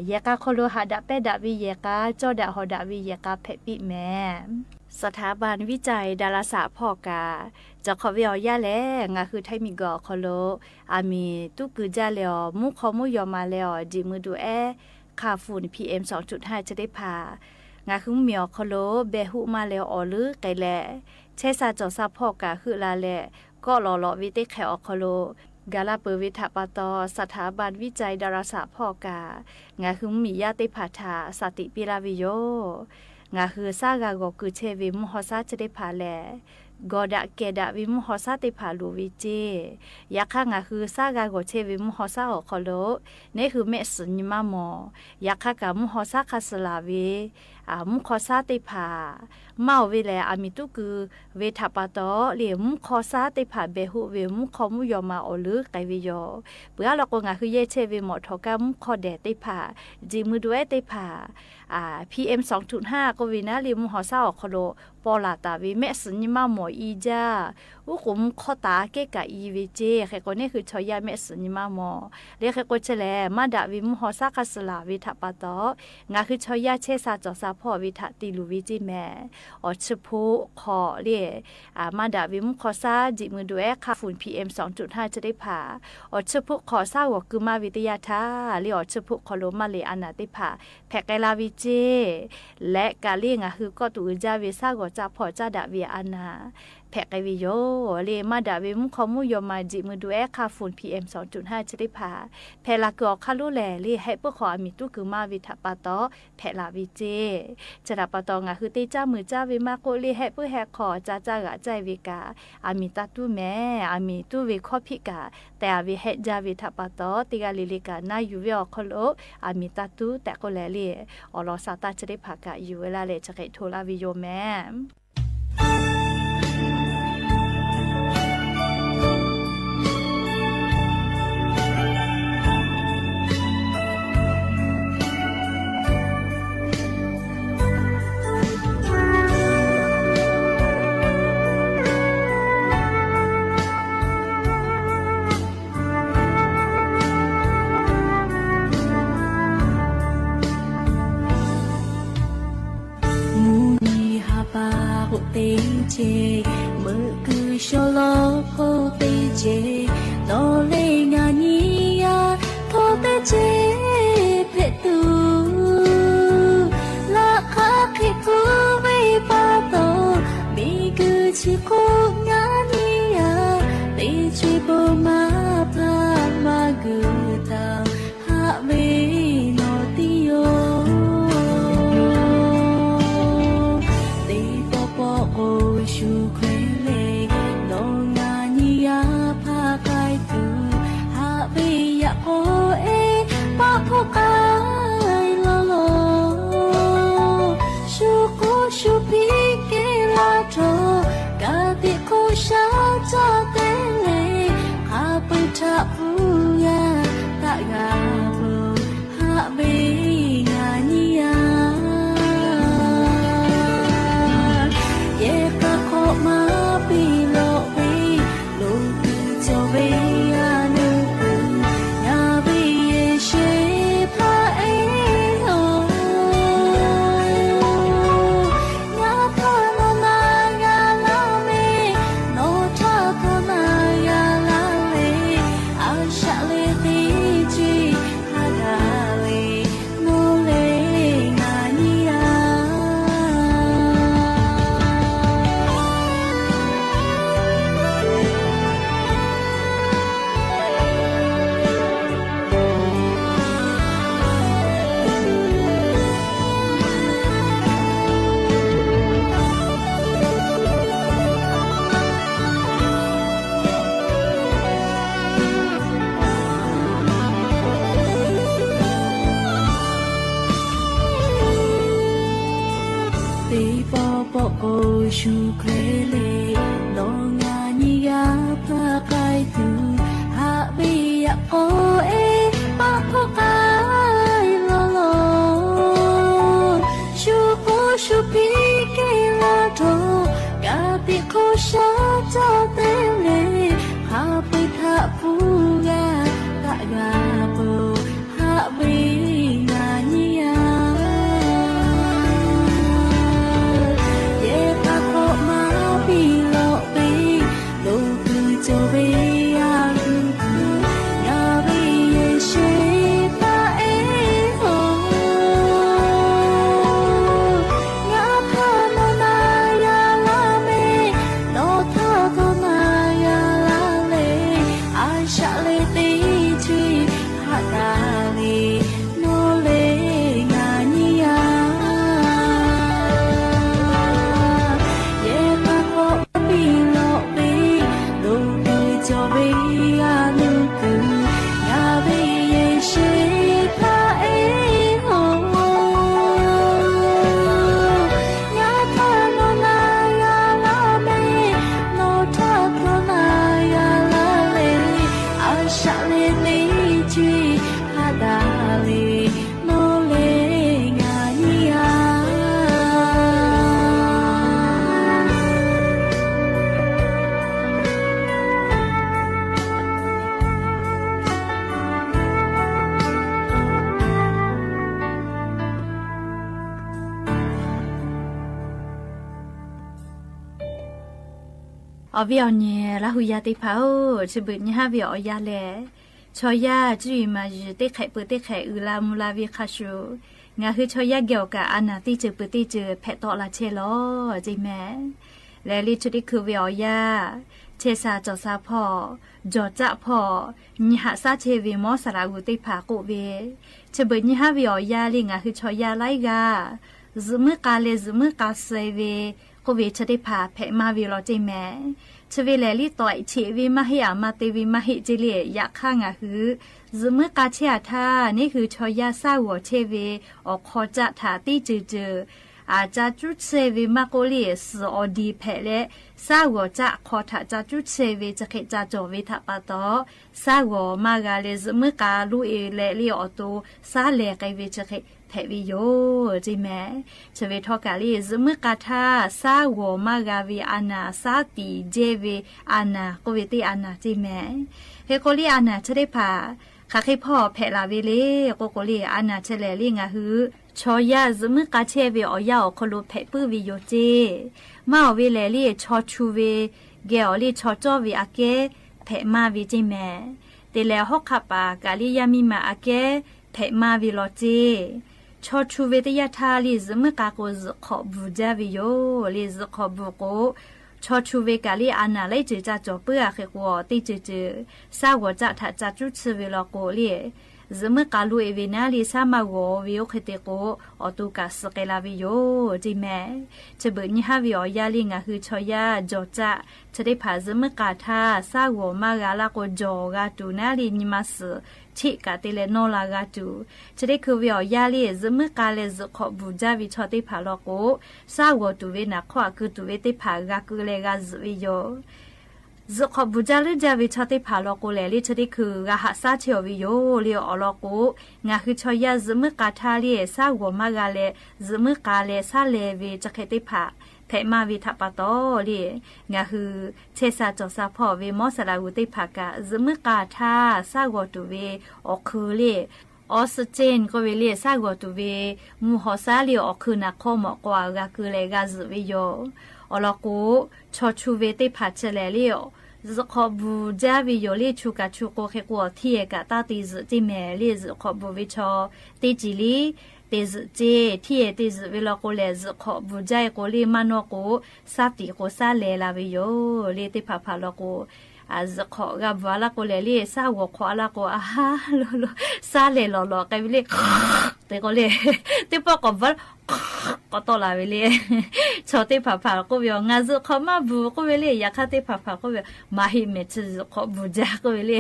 yehˬ k'a hk'aw lo haꞈ daꞈ pehˇ daꞈ ve yehˬ k'a, cawˇ daꞈ hawꞈ daꞈ ve yehˬ k'a hpehꞈ piˇ mehˍ. สถาบันวิจัยดาราศาสตร์ hpawˇ kaꞈ, cawˬ hk'awꞈ ve awˬ yanˇ lehˬ ngaˬ hui Htaiˇ miˬguiˬ awˬ hk'aw lo aˬ miˍ tuˉ keu jaˇ leh awˬ mvuhˇ hk'aw mvuhˇ yaw ma leh awˬ jeꞈ mui duˬ ehˉ hk'a fuˍ P M sawˍ tuꞈ htaˇ chi teˇ hpaˍ ngaˬ hui mvuhˇ miˬ awˬ hk'aw lo behˬ hoˆ maˇ leh awˬ leuˉ k'ai leh, chehˇ sha cawˬ sha hpawˇ kaꞈ heuˆ la leh, kawˆ lawˬ lawꞈ ve teˇ hk'ehꞈ awˬ hk'aw lo gaˬ la peuˬ ve htaꞈ pa taw, สถาบันวิจัยดาราศาสตร์ hpawˇ kaꞈ ngaˬ hui mvuhˇ miˬ yaˇ teˇ hpaˍ htaꞈ shaˍ tiꞈ piˇ laˇ ve yoˬ. Ngaˬ hui shaˉ g'a g'awˬ keu chehˇ ve mvuhˇ haw shaˉ chi teˇ hpaˍ lehˬ, gawˬ daꞈ kehˬ daꞈ ve mvuhˇ haw shaˉ teˇ hpaˍ loˍ ve ceˇ. Yaꞈ hk'aˇ, ngaˬ hui shaˉ g'a g'awˬ chehˇ ve mvuhˇ haw shaˉ awˬ hk'aw lo, neˉ hui mehˆ suhˍ nyi maˇ mawˬ. Yaꞈ hk'aˇ kaꞈ, mvuhˇ haw shaˉ hk'a suh laˬ ve mvuhˇ hk'aw shaˉ teˇ hpaˍ maˇ oˬ ve lehˬ, aˬ miˍ tuˉ kuiˬ ve htaꞈ pa taw le, mvuhˇ hk'aw shaˉ teˇ hpaˍ behˬ hoˆ ve mvuhˇ hk'aw mvuhˇ yaw ma awˬ leuˉ k'ai ve yoˬ. Peuˬ aˉ law k'o, ngaˬ hui yehˇ chehˇ ve mawꞈ htawnˍ kaˇ mvuhˇ hk'aw dehˬ teˇ hpaˍ, jiꞈ mui do ehˉ teˇ hpaˍ, PM song tuꞈ hnaˇ k'oˆ ve naˉ le, mvuhˇ haw shaˉ awˬ hk'aw lo paw laˬ taˍ ve mehˆ suhˍ nyi maˇ mawˬ i jaˇ. Uˉ k'oˍ mvuhˇ hk'aw taˍ kehˉ kaꞈ i ve ceˇ. Hk'e k'o, neˉ hui chaw yaˇ mehˆ suhˍ nyi maˇ mawˬ. Le hk'e k'o, chi lehˬ maˇ daꞈ ve mvuhˇ haw shaˉ hk'a suh laˬ ve htaꞈ pa taw, ngaˬ hui chaw yaˇ chehˇ sha cawˬ sha hpawˇ ve htaꞈ te luˬ ve ceˇ mehˍ. Awˬ chi hpoˆ hk'awꞈ le, maˇ daꞈ ve mvuhˇ hk'aw shaˉ jiꞈ mui do ehˉ hk'a funˍ PM song tuꞈ hnaˇ chi teˇ hpaˍ, awˬ chi hpoˆ hk'awꞈ shaˉ g'awˬ keu maˇ ve teˇ yanˇ htaˇ le, awˬ chi hpoˆ hk'aw lo maˇ le a naˍ teˇ hpaˍ hpehꞈ k'ai la ve ceˇ. Leh kaꞈ le, ngaˬ hui kawˆ tuˬ uiˍ jaˇ ve shaˉ g'awˬ caˇ hpawˇ caˇ daꞈ ve a naˍ hpehꞈ k'ai ve yoˬ le. Maˇ daꞈ ve mvuhˇ hk'aw mvuhˇ yaw ma jiꞈ mui do ehˉ hk'a funˍ PM song tuꞈ hnaˇ chi teˇ hpaˍ hpehꞈ la kuiˬ awˬ hk'aˇ lonˉ lehˬ le, hehˆ puiˉ hk'aw aˬ miˍ tuˉ kuiˬ maˇ ve htaꞈ pa taw hpehꞈ la ve ceˇ. Chi htaꞈ pa taw, ngaˬ hui teˇ caˇ mui caˇ ve maˇ k'oˆ le, hehˆ puiˉ hehˆ hk'aw caˇ caˇ g'aꞈ caˇ ve kaꞈ, aˬ miˍ taˇ tuˉ mehˍ. Aˬ miˍ tuˉ ve hkawˇ hpiˆ kaꞈ te a ve hehˆ jaˇ ve htaꞈ pa taw, teˇ g'aˇ le le kaꞈ naˇ yuˬ ve awˬ hk'aw lo aˬ miˍ taˇ tuˉ tehꞈ k'oˆ leh le, awˬ lawn sha taˇ chi teˇ hpaˍ kaꞈ yuˬ ve laˇ leh chi hk'e hto laˇ ve yoˬ mehˍ. Mvuhˇ nyi ha pa k'oˆ teˇ ceuˬ, meuꞈ kuiˬ shaw law hk'oˆ teˇ ceuˬ, nawˬ leh ngaˬ nyi yaˇ hk'aw teˇ ceuˬ hpehꞈ tuˬ, laꞈ hk'aˇ hk'e hkuˇ ve pa taw, miˬ guiˬ chi hk'oˆ ngaˬ nyi yaˇ teˇ ceuˬ bon maˇ hpaˇ maˇ guiˬ htaꞈ haꞈ ve nawˬ tiˉ yoˬ. Teˇ pawˆ pawˆ k'o shu hkawehˇ leh, nawˬ ngaˬ nyi yaˇ hpaˇ k'ai tuˬ, haꞈ ve yaꞈ k'aw ehˉ paˆ hpawˇ k'ai law law. Shu k'oˆ shu piˇ kehˬ laˇ htawˇ, ka tiꞈ hk'oˆ shaˉ caˇ te leh, hk'a peu-eˬ htaꞈ pfuhˇ g'a taˆ g'a peuˬ, haꞈ ve ngaˬ nyi yaˇ. Yehˬ k'a hk'awꞈ maˇ piˇ lawꞈ ve, loˍ kuiˬ cawˬ ve a nuˇ kuiˬ, ngaˬ ve yehˬ shehˍ hpaˇ ehˉ oˬ. Ngaˬ htaˇ nawˬ na g'a laˇ ve, nawˬ htaˇ htawˇ na g'a laˇ ve, a shaꞈ leh teˇ ceuˬ hk'a gaˬ ve, nawˬ leh ngaˬ nyi yaˇ. Teˇ pawˆ pawˆ k'o shu hkawehˇ leh, nawˬ ngaˬ nyi yaˇ hpaˇ k'ai tuˬ, haꞈ ve yaꞈ k'aw ehˉ paˆ hpawˇ k'ai law law. Shu k'oˆ shu piˇ kehˬ laˇ htawˇ, ka tiꞈ hk'oˆ shaˉ caˇ te leh, hk'a peu-eˬ htaꞈ pfuhˇ g'a taˆ g'a peuˬ, haꞈ ve ngaˬ nyi yaˇ. Yehˬ k'a hk'awꞈ maˇ piˇ lawꞈ ve, loˍ kuiˬ cawˬ ve a nuˇ kuiˬ, ngaˬ ve yehˬ shehˍ hpaˇ ehˉ oˬ. Ngaˬ htaˇ nawˬ na g'a laˇ ve, nawˬ htaˇ htawˇ na Awˬ viˉ awˬ nyi Laˇ hu yaˇ teˇ hpaˍ-oˬ, chi beuꞈ nyi haˉ ve awˬ yanˇ lehˬ, chaw yaˇ cuˇ yiˍ maˍ yiˍ teˇ hk'ehꞈ peuˬ teˇ hk'ehꞈ uiˍ la mvuh la ve hk'a shuˍ, ngaˬ hui chaw yaˇ geh awˬ kaꞈ a naˍ teˇ ceuˬ peuˬ teˇ ceuˬ hpehꞈ tawˆ la chehˇ lawˬ ceˇ mehˍ. Lehˬ le chi teˇ hkui ve awˬ yanˇ, chehˇ sha cawˬ sha hpawˇ, jawˬ caˆ hpawˇ, nyi haꞈ shaˉ chehˇ ve mawˇ saˍ laꞈ g'uˬ teˇ hpaˍ k'oˆ ve, chi beuꞈ nyi haˉ ve awˬ yanˇ le ngaˬ hui chaw yaˇ laiˉ g'aˇ zuhꞈ muiˉ k'a leh zuhꞈ muiˉ k'a suh-e ve k'oˆ ve chi teˇ hpaˍ hpehꞈ maˇ ve law ceˇ mehˍ. Chi ve lehˬ liˇ tawꞈ cheꞈ ve maˇ heˆ, aˬ ma te ve maˇ heˆ ceˇ le. Yaꞈ hk'aˇ ngaˬ hui zuhꞈ muiˉ k'a chehˇ-a htaˇ, neˇ hui chaw yaˇ shaˉ g'awˬ chehˇ ve awˬ hk'aw caˆ htaꞈ teˇ ceuˬ ceuˬ aˬ ca cuˉ chehˇ ve maˇ k'oˆ le, suhˍ awˬ diˍ hpehꞈ leh, shaˉ g'awˬ caˆ hk'aw htaꞈ ca cuˉ chehˇ ve chi hk'e ca cawˬ ve htaꞈ pa taw, shaˉ g'awˬ maˇ g'a leh zuhꞈ muiˉ k'a loˇ-e leh le awˬ to shaˉ lehˬ k'ai ve chi hk'e hpehꞈ ve yoˬ ceˇ mehˍ. Chi ve htawˇ kaꞈ le zuhꞈ muiˉ k'a htaˇ shaˉ g'awˬ maˇ g'a ve a naˍ shaˉ tiꞈ jehˇ ve a naˍ k'oˆ ve teˇ a naˍ ceˇ mehˍ. Hk'e k'o le a naˍ chi teˇ hpaˍ hk'aˬ hk'e hpawˇ hpehꞈ la ve le k'oˆ k'o le, a naˍ chi lehˬ le ngaˬ hui chaw yaˇ zuhꞈ muiˉ k'a chehˇ ve awˬ yanˇ awˬ hk'aw lo hpehꞈ puiˉ ve yoˬ ceˇ. Maˇ awˬ ve lehˬ le chaw chu ve geh awˬ le chaw cawˇ ve aꞈ kehˉ hpehꞈ maˇ ve ceˇ mehˍ. Te lehˬ hawˉ hk'aˆ paˍ kaꞈ le yaˇ miˇ ma aꞈ kehˉ hpehꞈ maˇ ve law ceˇ. Chaw chu ve teˇ yanˇ htaˇ le zuhꞈ muiˉ k'a k'o zuhꞈ hk'awꞈ bvuhˬ jaˇ ve yoˬ le. Zuhꞈ hk'awꞈ bvuhˬ k'o, chaw chu ve kaꞈ le a naˍ laiˉ ceuˬ ca cawˬ puiˉ-a hk'e k'o, teˇ ceuˬ ceuˬ shaˉ g'awˬ caˆ htaꞈ ca cuˉ chehˇ ve law k'o le, zuhꞈ muiˉ k'a loˇ-e ve naˉ le shaˉ maˇ g'awˬ ve oˇ hk'e te k'o, awˬ to kaꞈ suh k'ai la ve yoˬ ceˇ mehˍ. Chi beuꞈ nyi haˉ ve awˬ yanˇ le ngaˬ hui chaw yaˇ jawˬ caˆ chi teˇ hpaˍ zuhꞈ muiˉ k'a htaˇ shaˉ g'awˬ maˇ g'a laˇ k'o, jawˬ g'a tuˬ naˉ le nyi ma suhˍ cheˆ kaꞈ te leh nawˇ la g'a tuˬ, chi teˇ hkui ve awˬ yanˇ le zuhꞈ muiˉ k'a leh zuhꞈ hk'awꞈ bvuhˬ jaˇ ve chaw teˇ hpaˍ law k'o, shaˉ g'awˬ tuˬ ve naˍ hk'awˇ aꞈ keu tuˬ ve teˇ hpaˍ g'a keu leh g'a zuhꞈ ve yoˬ. Zuhꞈ hk'awꞈ bvuhˬ jaˇ leuˉ jaˇ ve chaw teˇ hpaˍ law k'o lehˬ le chi teˇ hkui g'a haꞈ shaˉ chehˇ-aw ve yoˬ le. Awˬ lawn k'o, ngaˬ hui chaw yaˇ zuhꞈ muiˉ k'a htaˇ le shaˉ g'awˬ maˇ g'a leh zuhꞈ muiˉ k'a leh shaˉ lehˬ ve chi hk'e teˇ hpaˍ hpehꞈ maˇ ve htaꞈ pa taw le, ngaˬ hui chehˇ sha cawˬ sha hpawˇ ve mawˇ saˍ laꞈ g'uˬ teˇ hpaˍ kaꞈ zuhꞈ muiˉ k'a htaˇ shaˉ g'awˬ tuˬ ve awˬ hk'eun le, oxygen k'oˆ ve le shaˉ g'awˬ tuˬ ve mvuhˇ haw shaˉ le awˬ hk'eun naˍ hk'awˇ mawꞈ k'aw-a g'a keu leh g'a zuhꞈ ve yoˬ. Awˬ lawn k'o, chaw chu ve teˇ hpaˍ chi lehˬ le zuhꞈ hk'awꞈ bvuhˬ jaˇ ve yoˬ le. Chu kaꞈ chu k'o hk'e k'o hteˇ-e kaꞈ taˇ te zuhꞈ ceˇ mehˍ le. Zuhꞈ hk'awꞈ bvuhˬ ve chaw teˇ ceuˬ le te zuhꞈ ceˇ. Hteˇ-e te zuhꞈ ve law k'o lehˬ zuhꞈ hk'awꞈ bvuhˬ jaˇ-e k'o le maˇ nawˇ k'o, shaˉ tiꞈ k'o shaˉ lehˬ la ve yoˬ le. Teˇ hpaˍ hpaˍ law k'o, zuhꞈ hk'awꞈ g'a bvuhˬ-a laˇ k'o lehˬ le shaˉ g'awˬ hk'awꞈ-a laˇ k'o, a ha lo lo shaˉ lehˬ lawˬ lawˬ k'ai ve le. Te k'o le, teˇ pawˆ k'awꞈ bvuhˬ k'awꞈ tawˆ la ve le. Chaw teˇ hpaˍ hpaˍ k'oˆ ve yoˬ, ngaˬ zuhꞈ hk'awꞈ maˇ bvuhˬ k'oˆ ve le. Yaꞈ hk'aˇ teˇ hpaˍ hpaˍ k'oˆ ve yoˬ, maˇ heˆ mehˍ, chi zuhꞈ hk'awꞈ bvuhˬ jaˇ k'oˆ ve le.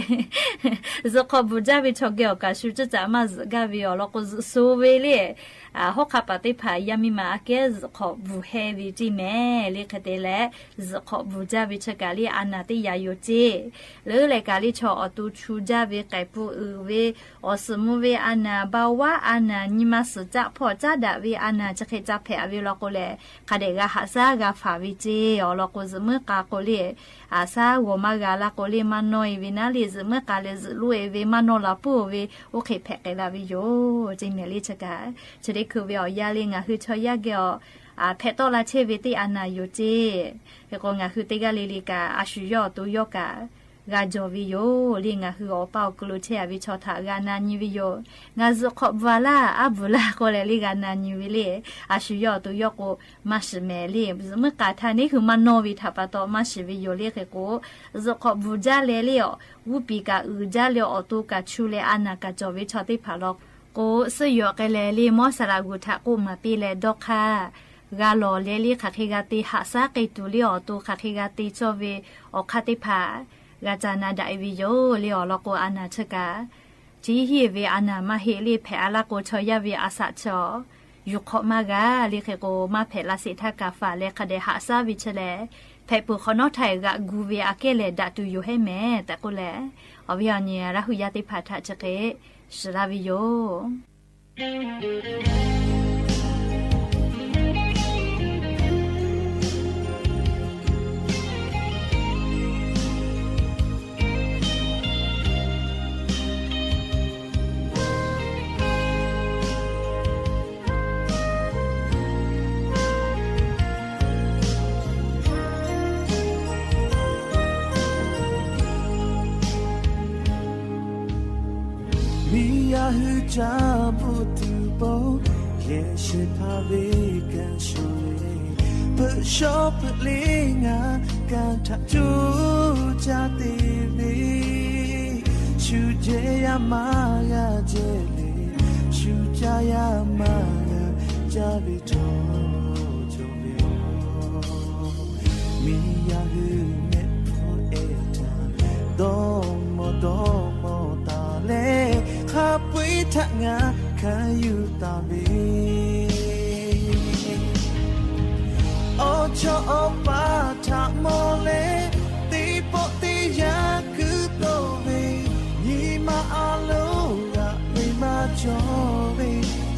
Zuhꞈ hk'awꞈ bvuhˬ jaˇ ve chaw geh awˬ kaꞈ shu cuˇ caꞈ maˇ zuhꞈ gaˇ ve awˬ lawn k'o, zuhꞈ sho ve le. Hawˉ hk'a paˍ teˇ hpaˍ yaˇ miˇ ma aꞈ kehˉ zuhꞈ hk'awꞈ bvuhˬ heh ve ceˇ mehˍ le. Hk'e te leh, zuhꞈ hk'awꞈ bvuhˬ jaˇ ve chi kaꞈ le a naˍ teˇ yaꞈ yoˬ ceˇ. Leuˉ leh kaꞈ le chaw awˬ to chu jaˇ ve k'ehˬ pu uiˍ ve, awˬ suhˍ mvuh ve a naˍ, baoˍ vaˉ a naˍ, nyi ma suhˍ caˆ hpawˇ caˉ daꞈ ve a naˍ chi hk'e ca hpehꞈ-a ve law k'o lehˬ, hk'a dehꞈ g'a haꞈ shaˉ g'a faˍ ve ceˇ. Awˬ lawn k'o zuhꞈ muiˉ k'a k'o le, a shaˉ g'awˬ maˇ g'a laˇ k'o le maˇ nawˇ-e ve naˉ le zuhꞈ muiˉ k'a leh zuhꞈ loˇ-e ve maˇ nawˇ la puiˉ-o ve oˇ hk'e hpehꞈ k'ai la ve yoˬ ceˇ mehˍ le. Chi kaꞈ chi teˇ hkui ve awˬ yanˇ le ngaˬ hui chaw yaˇ geh awˬ hpehꞈ tawˆ la chehˇ ve teˇ a naˍ yoˬ ceˇ. Hk'e k'o ngaˬ hui teˇ g'aˇ le le kaꞈ a shu yawˇ awˬ to yawˇ kaꞈ g'a jawˬ ve yoˬ le. Ngaˬ hui awˬ paˇ awˬ kuiˬ lo chehˇ-a ve chaw htaꞈ g'a na nyi ve yoˬ. Ngaˬ zuhꞈ hk'awꞈ bvuhˬ-a laˇ, aˉ bvuhˬ laˇ k'oˆ leh le g'a na nyi ve le. A shu yawˇ awˬ to yawˇ k'o, maˇ shiˍ mehˍ le. Zuhꞈ muiˉ k'a htaˇ neˇ hui maˇ nawˇ ve htaꞈ pa taw maˇ shiˍ ve yoˬ le. Hk'e k'o, zuhꞈ hk'awꞈ bvuhˬ jaˇ leh le, g'uˇ piˍ kaꞈ uiˍ jaˇ leh awˬ to kaꞈ chu leh a naˍ kaꞈ cawˬ ve chaw teˇ hpaˍ law k'o, suhˉ yuˬ-a k'ai leh le mawˇ saˍ laꞈ g'uˬ htaꞈ k'oˆ maˍ piˇ leh dawˇ hk'aˇ g'a lawˬ leh le hk'aˬ hk'e g'a te haꞈ shaˉ k'ai tuˬ le awˬ to hk'aˬ hk'e g'a te cawˇ ve awˬ hk'aˇ teˇ hpaˍ g'a ca na daꞈ-e ve yoˬ le. Awˬ lawn k'o a naˍ chi kaꞈ chi hiˉ ve a naˍ maˇ heˆ le. Hpehꞈ-a laˇ k'o chaw yaˇ ve a shaꞈ chi yuˬ hk'awꞈ maˇ g'a le. Hk'e k'o maˇ hpehꞈ la sheˍ htaˇ kaꞈ faˍ leh hk'a dehꞈ haꞈ shaˉ ve chi lehˬ, hpehꞈ peuˬ hk'awꞈ nawˉ htaˇ g'aꞈ gu ve aꞈ kehˉ lehˬ daꞈ tuˬ yoˬ hehˉ mehˍ tehꞈ k'oˆ leh, awˬ viˉ awˬ nyi Laˇ hu yaˇ teˇ hpaˍ htaꞈ chi hk'e shiˍ laˇ ve yoˬ. Hui ca bvuhꞈ tuˬ bon yehˬ shehˍ hpaˇ ve kanˉ shuˍ le, peuꞈ shawˉ peuꞈ le ngaˬ kanˉ htaꞈ coˇ caˇ te ve, shu jehˇ yaˇ maˇ g'a jehˇ le, shu caˇ yaˇ maˇ g'a caˇ ve htawˇ cawˬ ve yoˬ. Miˬ yaˇ hui mehˆ hpfuhˇ ehˉ htaꞈ dawˇ mawˇ dawˇ mawˇ taˍ leh, hk'a peu-eˬ htaꞈ ngaˬ hkanˍ yuˬ taˍ ve, awˬ chawˇ awˬ paˍ htaꞈ mawˬ leh, teˇ pawˆ teˇ yanˇ kuiˬ toˇ ve, nyi ma a loˍ g'aꞈ ve maˇ cawˬ ve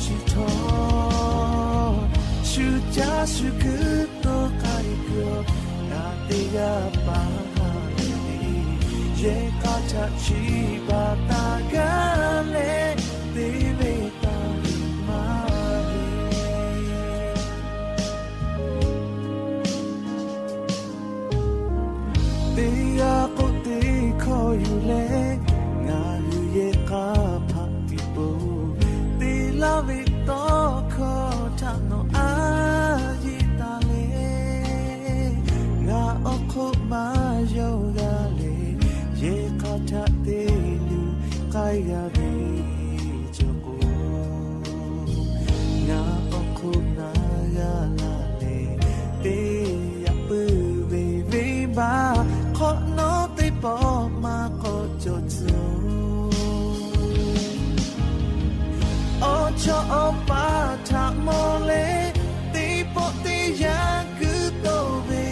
chi htawˇ, shu caˇ shu kuiˬ toˇ k'ai kuiˬ awˬ, ngaˬ teˇ g'aˇ paˍ ha lehˬ ve, yehˬ k'a htaꞈ chiˇ baˬ taˍ gaˇ leh, te ve taˍ ve maˇ heˆ. Teˇ g'aˇ k'oˆ teˇ hkawˇ yuˬ leh, ngaˬ hui yehˬ k'a hpaꞈ tiꞈ po te laˇ ve tawˇ hkawˇ htaꞈ nawˬ a yeˇ taˍ leh, ngaˬ awˬ hk'oˆ maˇ yawˇ g'a leh, yehˬ k'a htaꞈ te luˬ k'ai g'a ve cawˬ k'o, ngaˬ awˬ hk'oˆ na g'a laˇ leh, teˇ yaꞈ puiˉ ve venˇ baˆ hk'awꞈ nawˉ teˇ pawˆ maˇ k'awꞈ cawˬ tcuh. Awˬ chawˇ awˬ paˍ htaꞈ mawˬ leh, teˇ pawˆ teˇ yanˇ kuiˬ toˇ ve,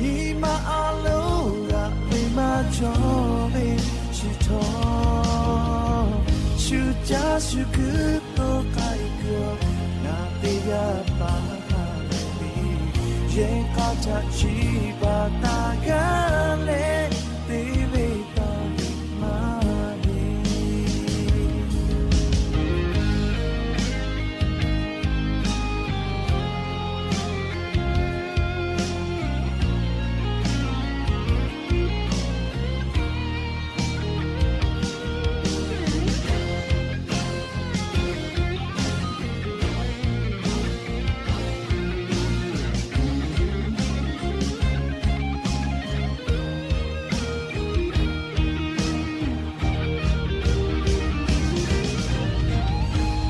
nyi ma a loˍ g'aꞈ ve maˇ cawˬ ve chi htawˇ, shu caˇ shu kuiˬ toˇ k'ai kuiˬ awˬ, ngaˬ teˇ g'aˇ paˍ ha lehˬ ve, yehˬ k'a htaꞈ chiˇ baˬ taˍ gaˇ leh, te ve taˍ ve maˇ heˆ.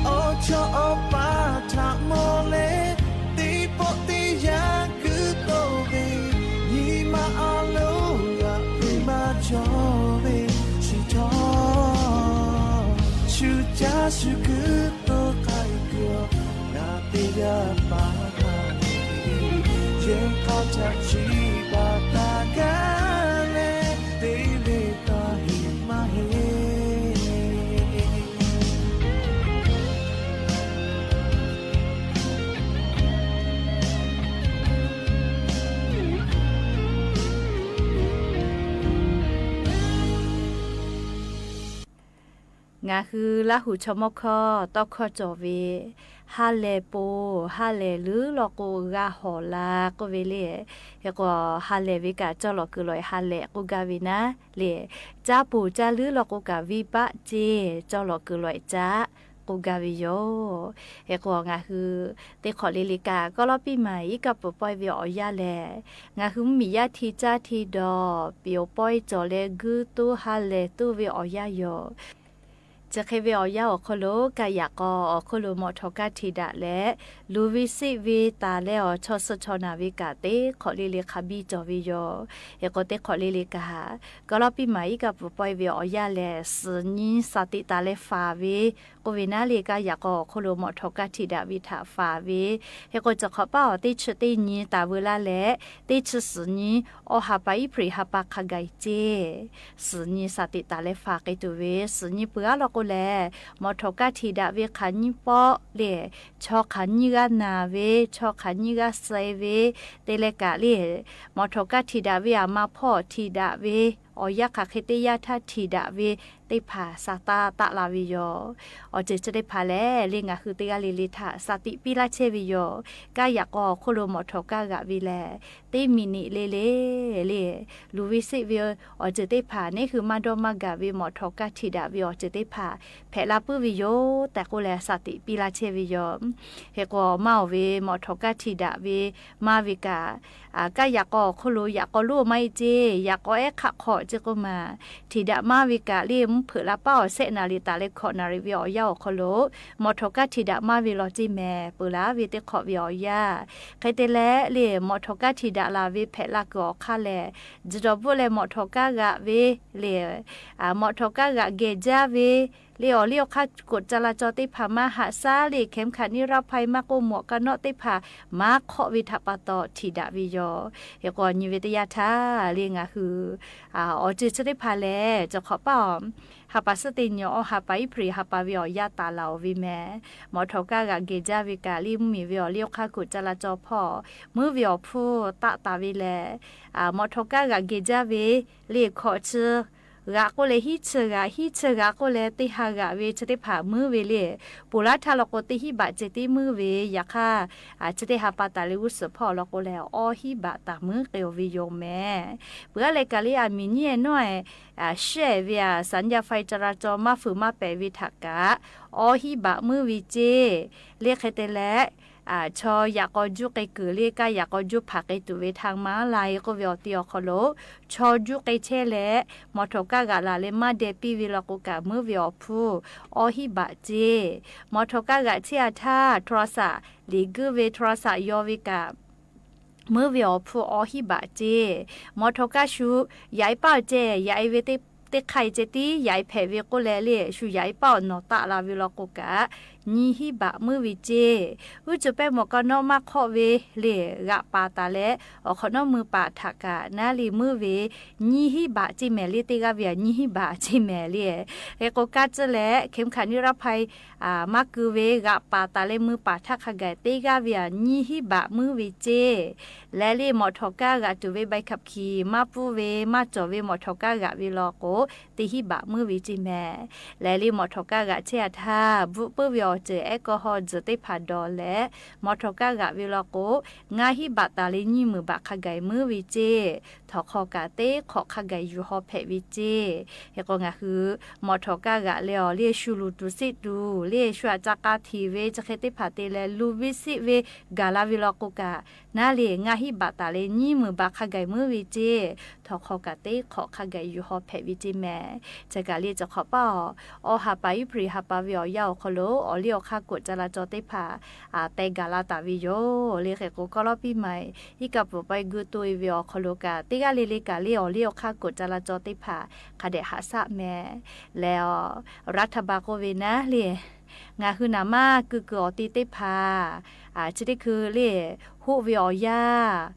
Awˬ chawˇ awˬ paˍ htaꞈ mawˬ leh, teˇ pawˆ teˇ yanˇ kuiˬ toˇ ve, nyi ma a loˍ g'aꞈ ve maˇ cawˬ ve chi htawˇ, shu caˇ shu kuiˬ toˇ k'ai kuiˬ awˬ, ngaˬ teˇ g'aˇ paˍ ha lehˬ ve, yehˬ k'a htaꞈ chiˇ baˬ taˍ gaˇ leh, te ve taˍ heˆ maˇ heˆ. Ngaˬ hui Laˇ huˍ chaw mawˇ hkawˇ tawˇ hkawˇ cawˬ ve, ha lehˬ po, ha lehˬ leuˉ law k'o g'a hawˍ la k'oˆ ve le. Hk'e k'o, ha lehˬ ve kaꞈ cawˇ lawˬ kuiˬ lawꞈ ha lehˬ k'oˆ gaˇ ve naˉ le. Caˇ poˬ caˇ leuˉ law k'o kaꞈ venˇ baˆ ceˇ cawˇ lawˬ kuiˬ lawꞈ caˆ k'oˆ gaˇ ve yoˬ. Hk'e k'o, ngaˬ hui teˇ hk'awꞈ le le kaꞈ Kawˇlawˇpiˆ maˬ iˉ kaˆ peuˬ pawehˇ ve awˬ yanˇ lehˬ, ngaˬ hui mvuhˇmiˬ yaˇ hti caˇ hti dawˬ piˍ awˬ pawehˇ cawˬ leh guiˇ toˇ ha lehˬ toˇ ve awˬ yanˇ yoˬ. Chi hk'e ve awˬ yanˇ awˬ hk'aw lo kaˇ yaꞈ k'aw awˬ hk'oˆ lo mawꞈ htawˍ kaˇ hti daꞈ leh, luˬ ve seˆ ve taˍ leh awˬ chaw suh chaw naˬ ve kaꞈ teˇ hk'awꞈ le le hk'a biˇ cawˬ ve yoˬ. Hk'e k'o, teˇ hk'awꞈ le le kaꞈ, Kawˇlawˇpiˆ maˬ iˉ kaˆ peuˬ pawehˇ ve awˬ yanˇ lehˬ, suhˍ nyi saˍ teꞈ taˍ leh faˍ ve k'oˆ ve naˉ le, kaˇ yaꞈ k'aw awˬ hk'oˆ lo mawꞈ htawˍ kaˇ hti daꞈ ve htaꞈ faˍ ve. Hk'e k'o, chi hk'awꞈ paˇ awˬ teˇ chi teˇ nyi taˍ veu laˇ leh, teˇ chi suhˍ nyi awˬ ha pa Iˉhpriˍ ha pa hk'a gaˬ ceˇ, suhˍ nyi saˍ teꞈ taˍ leh faˍ k'ai tuˬ ve, suhˍ nyi peuˬ aˉ law k'o lehˬ, mawꞈ htawˍ kaˇ hti daꞈ ve hk'aˬ nyiˇ pawˆ le, chaw hk'aˬ nyiˇ g'aˇ naˬ ve, chaw hk'aˬ nyiˇ g'aˇ suh ve, te leh kaꞈ le, mawꞈ htawˍ kaˇ hti daꞈ ve aˬ ma hpawˇ hti daꞈ ve awˬ yanˇ hk'aˬ hk'e teˇ yanˇ htaˇ htiˍ daꞈ ve teˇ hpaˍ sa taˇ taˆ la ve yoˬ. Awˬ ceuˬ chi teˇ hpaˍ lehˬ, le ngaˬ hui teˇ g'aˇ le le htaꞈ sa tiꞈ piˇ laˇ chehˇ ve yoˬ. Kaˇ yaꞈ k'aw awˬ hk'oˆ lo mawˬ htawˍ kaˇ g'aꞈ ve lehˬ, teˇ miˬ niꞈ le le, le, luˬ ve seˆ ve awˬ ceuˬ teˇ hpaˍ, neˉ hui maˇ dawˇ maˇ gaˬ ve mawˬ htawˍ kaˇ htiˍ daꞈ ve awˬ ceuˬ teˇ hpaˍ hpehꞈ la puiˉ ve yoˬ tehꞈ k'oˆ leh sa tiꞈ piˇ laˇ chehˇ ve yoˬ. Hk'e k'o, maˇ awˬ ve mawˬ htawˍ kaˇ htiˍ daꞈ ve maˇ ve kaꞈ, kaˇ yaꞈ k'aw awˬ hk'oˆ lo yaꞈ k'aw lonˉ maˇ heˆ ceˇ, yaꞈ k'aw ehˉ hk'aˆ hk'awꞈ ceˇ k'oˆ maˬ, htiˍ daꞈ maˇ ve kaꞈ le mvuhˇ hpeuꞈ la paˉ awˬ sehˆ naˍ riˍ taˍ leh hkawꞈ naˍ riˍ ve awˬ yanˇ awˬ hk'aw lo mawˬ htawˍ kaˇ htiˍ daꞈ maˇ ve law ceˇ mehˍ peuˬ laˇ ve teˇ hk'awꞈ ve awˬ yanˇ. Hk'e te leh le mawˬ htawˍ kaˇ htiˍ daꞈ laˬ ve hpehꞈ la kuiˬ awˬ hk'aˇ lehˬ, tzuhˬ dawˬ bvuhˆ leh mawˬ htawˍ kaˇ g'aꞈ ve le, mawˬ htawˍ kaˇ g'aꞈ geh jaˇ ve le awˬ liˇ awˬ hk'aˇ koꞈ ca la caw teˇ hpaˍ maˇ haꞈ shaˉ le เข็มขัดนิรภัย maˇ k'oˆ mawꞈ ka nawˆ teˇ hpaˍ maˇ hk'awˆ ve htaꞈ pa taw htiˍ daꞈ ve yoˬ. Hk'e k'o, nyi ve teˇ yanˇ htaˇ le ngaˬ hui awˬ ceuˬ chi teˇ hpaˍ lehˬ, cawˬ hk'awꞈ paˇ awˬ ha pa suhˉ teˇ nyi awˬ ha pa Iˉhpriˍ ha pa ve awˬ yanˇ taˍ laˬ oˬ ve mehˍ. Mawˬ htawˍ kaˇ g'aꞈ geh jaˇ ve kaꞈ le mvuhˇmiˬ ve awˬ liˇ awˬ hk'aˇ koꞈ ca la caw hpawˇ muiˉ ve awˬ hpfuhˇ taˆ taˍ ve lehˬ, mawˬ htawˍ kaˇ g'aꞈ geh jaˇ ve le hkawꞈ chi g'aꞈ k'oˆ leh hiˉ chi g'aꞈ, hiˉ chi g'aꞈ k'oˆ leh teˇ ha g'aꞈ ve chi teˇ hpaˍ muiˉ ve le. Ponˬ laˇ htaˇ law k'o teˇ hinˉ baꞈ ceh tiˉ muiˉ ve, yaꞈ hk'aˇ chi teˇ ha pa taˍ leh g'uˇ suhˍ hpawˇ law k'o lehˬ, awˇ hinˉ baꞈ taˍ muiˉ k'ai oˬ ve yoˬ mehˍ. Peuˬ aˉ leh kaꞈ le aˬ miˍ nyiˉ-ehˍ nawˉ-ehˍ shiˉ-ehˍ ve aˬ สัญญาณไฟจราจร maˇ fuiˍ maˇ pehˍ ve htaꞈ kaꞈ awˇ hinˉ baꞈ muiˉ ve ceˇ. Le hk'e te leh, chaw yaꞈ k'aw juˇ k'ai kuiˬ le kaˇ yaꞈ k'aw juˇ hpaˍ k'ai tuˬ ve htaꞈ maˇ la e k'oˆ ve awˬ ti awˬ hk'aw lo, chaw juˇ k'ai chehˇ leh mawˬ htawˍ kaˇ g'aꞈ laˬ leh maˇ deh piˇ ve law k'o kaꞈ muiˉ ve awˬ hpfuhˇ awˇ hinˉ baꞈ ceˇ. Mawˬ htawˍ kaˇ g'aꞈ chehˇ a htaˇ โทรศัพท์ liꞈ guiˇ ve โทรศัพท์ yaw ve kaꞈ muiˉ ve awˬ hpfuhˇ awˇ hinˉ baꞈ ceˇ. Mawˬ htawˍ kaˇ shu yaꞈ e paˆ awˬ ceh yaꞈ e ve teˇ hk'aˇ e ceh tiˉ yaꞈ e hpehꞈ ve k'oˆ leh le shu yaꞈ e paˆ awˬ nawˬ taˆ la ve law k'o kaꞈ nyiˇ hinˉ baꞈ muiˉ ve ceˇ. Uˉ cuˬ pehˇ mawꞈ ka nawˆ maˇ hk'awˆ ve le g'aꞈ paˍ taˍ leh awˬ hk'awꞈ nawˉ mui paˍ htaꞈ kaꞈ naˉ le muiˉ ve nyiˇ hinˉ baꞈ ceˇ mehˍ le. Teˇ g'aˇ ve aˬ nyiˇ hinˉ baꞈ ceˇ mehˍ le. Hk'e k'o, kaˇ ciˇ leh เข็มขัดนิรภัย maˇ keu ve g'aꞈ paˍ taˍ leh mui paˍ htaˇ hk'a gaˬ teˇ g'aˇ ve aˬ nyiˇ hinˉ baꞈ muiˉ ve ceˇ. Leh le mawˬ htawˍ kaˇ g'aꞈ tuˬ ve ใบขับขี่ maˇ pfuhˇ ve maˇ cawˬ ve mawˬ htawˍ kaˇ g'aꞈ ve law k'o, teˇ hinˉ baꞈ muiˉ ve ceˇ mehˍ. Leh le mawˬ htawˍ kaˇ g'aꞈ chehˇ a htaˇ bvuhꞈ puiˉ ve awˬ ceuˬ แอลกอฮอล์ tzuhˬ teˇ hpaˍ dawˬ leh mawˬ htawˍ kaˇ g'aꞈ ve law k'o, ngaˇ hinˉ baꞈ taˍ leh nyiˇ meunˍ baꞈ hk'a gaˬ muiˉ ve ceˇ. Htawnˍ hk'aw kaꞈ teˇ hk'awꞈ hk'a gaˬ yuˬ haw hpehꞈ ve ceˇ. Hk'e k'o, ngaˬ hui mawˬ htawˍ kaˇ g'aꞈ leh awˬ le shu luˬ tuˬ seˆ tuˬ le shu aꞈ ca k'a hteˍ ve chi hk'e teˇ hpaˍ te leh luˬ ve seˆ ve gaˬ la ve law k'o kaꞈ, naˉ le ngaˇ hinˉ baꞈ taˍ leh nyiˇ meunˍ baꞈ hk'a gaˬ muiˉ ve ceˇ. Htawnˍ hk'aw kaꞈ teˇ hk'awꞈ hk'a gaˬ yuˬ haw hpehꞈ ve ceˇ mehˍ. Chi kaꞈ le cawˬ hk'awꞈ paˇ awˬ ha pa Iˉhpriˍ ha pa ve awˬ yanˇ awˬ hk'aw lo awˬ liˇ awˬ hk'aˇ koꞈ ca la caw teˇ hpaˍ teh gaˬ la taˍ ve yoˬ. Le hk'e k'o, กอลปีใหม่ iˉ kaˆ pfuhˍ pawehˇ guˇ toˆ e ve awˬ hk'aw lo kaꞈ teˇ g'aˇ le le kaꞈ le awˬ liˇ awˬ hk'aˇ koꞈ ca la caw teˇ hpaˍ hk'a dehꞈ haꞈ shaˆ mehˍ. Leh รัฐบาล k'oˆ ve naˉ le ngaˬ hui naˍ manˇ keu kuiˬ awˬ ti teˇ hpaˍ chi teˇ hkui le hoˆ ve awˬ yanˇ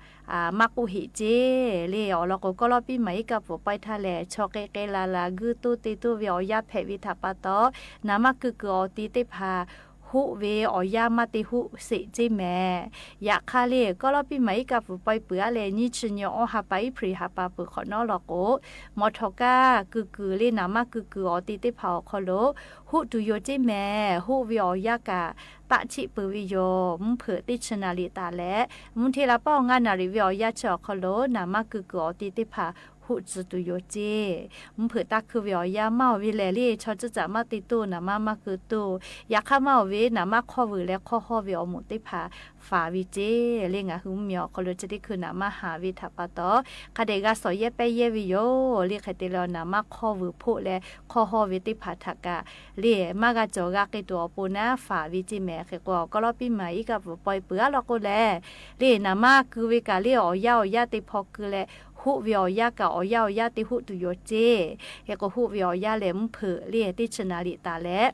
maˇ k'oˆ heꞈ ceˇ. Le awˬ lawn k'o, กอลปีใหม่ iˉ kaˆ pfuhˍ pawehˇ htaˇ lehˬ, chaw k'ai k'ai laˬ laˬ guˇ toˆ te toˆ ve awˬ yanˇ hpehꞈ ve htaꞈ pa taw, naˍ manˇ keu kuiˬ awˬ ti teˇ hpaˍ hoˆ ve awˬ yanˇ maˇ te hoˆ sheˍ ceˇ mehˍ. Yaꞈ hk'aˇ le กอลปีใหม่ iˉ kaˆ pfuhˍ pawehˇ peuˬ aˉ leh nyiˇ chi nyi awˬ ha pa Iˉhpriˍ ha pa peuˬ hk'awꞈ nawˉ law k'o, mawˬ htawˍ kaˇ keu kuiˬ le naˍ manˇ keu kuiˬ awˬ ti teˇ hpaˍ awˬ hk'aw lo hoˆ tuˬ yoˬ ceˇ mehˍ. Hoˆ ve awˬ yanˇ kaꞈ taˆ cheˆ peuˬ ve yoˬ. Mvuhˇ hpeuꞈ teˇ chi naˍ riˍ taˍ leh mvuhˇ hteˇ la paˉ awˬ ngaˇ naˍ riˍ ve awˬ yanˇ chi awˬ hk'aw lo naˍ manˇ keu kuiˬ awˬ ti teˇ hpaˍ hoˆ tcuh tuˬ yoˬ ceˇ. Mvuhˇ hpeuꞈ taˇ hkui ve awˬ yanˇ maˇ awˬ ve lehˬ le chaw ciˇ caꞈ maˇ te toˆ, naˍ manˇ maˇ keu toˆ. Yaꞈ hk'aˇ maˇ awˬ ve naˍ manˇ hk'awˇ vuiˬ leh hk'awˇ hawˇ ve awˬ moˍ teˇ hpaˍ faˍ ve ceˇ. Le ngaˬ hui mvuhˇmiˬ awˬ hk'aw lo chi teˇ hkui naˍ manˇ haˍ ve htaꞈ pa taw, hk'a dehꞈ g'a shawˍ yehˇ pehˇ yehˇ ve yoˬ. Le hk'e te leh naˍ manˇ hk'awˇ vuiˬ hpoˆ leh hk'awˇ hawˇ ve teˇ hpaˍ htaꞈ kaꞈ le maˇ g'a cawˬ g'a k'ai tuˬ awˬ pon naˉ faˍ ve ceˇ mehˍ. Hk'e k'o, กอลปีใหม่ iˉ kaˆ pfuhˍ pawehˇ peuˬ aˉ law k'o lehˬ, le naˍ manˇ keu ve kaꞈ le awˬ yanˇ awˬ yanˇ te hpaw keu leh, hoˆ ve awˬ yanˇ kaꞈ awˬ yanˇ awˬ yanˇ te hoˆ tuˬ yoˬ ceˇ. Hk'e k'o, hoˆ ve awˬ yanˇ lehˬ mvuhˇ hpeuꞈ le teˇ chi naˍ riˍ taˍ leh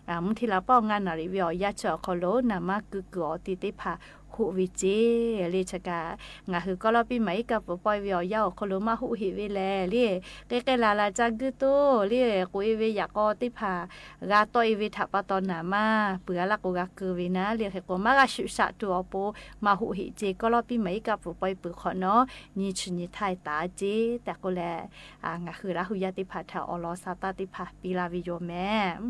mvuhˇ hteˇ la paˉ awˬ ngaˇ naˍ riˍ ve awˬ yanˇ chi awˬ hk'aw lo naˍ manˇ keu kuiˬ awˬ ti teˇ hpaˍ hoˆ ve ceˇ le. Chi kaꞈ ngaˬ hui kawˇ lawˇ piˇ maˍ iˉ kaˆ pfuhˍ pawehˇ ve awˬ yanˇ awˬ hk'aw lo maˇ hoˆ heˆ ve lehˬ le, k'e k'ai laˬ laˬ ca guiˇ toˇ le, k'oꞈ e ve yaꞈ k'aw teˇ hpaˍ g'a tawˆ e ve htaꞈ pa taw naˍ maˇ peuˬ a laˇ k'o g'a keu ve naˉ le. Hk'e k'o maˇ g'a shuꞈ shaꞈ tuˬ awˬ pon maˇ hoˆ heˆ ceˇ. Kawˇ lawˇ piˇ maˍ iˉ kaˆ pfuhˍ pawehˇ peuˬ hk'awꞈ nawˉ nyi chi nyi htaˇ taˍ ceˇ tehꞈ k'oˆ leh, ngaˬ hui Laˇ hu yaˇ teˇ hpaˍ htaꞈ awˬ lawn sa taˇ teˇ hpaˍ piˇ laˇ ve yoˬ mehˍ.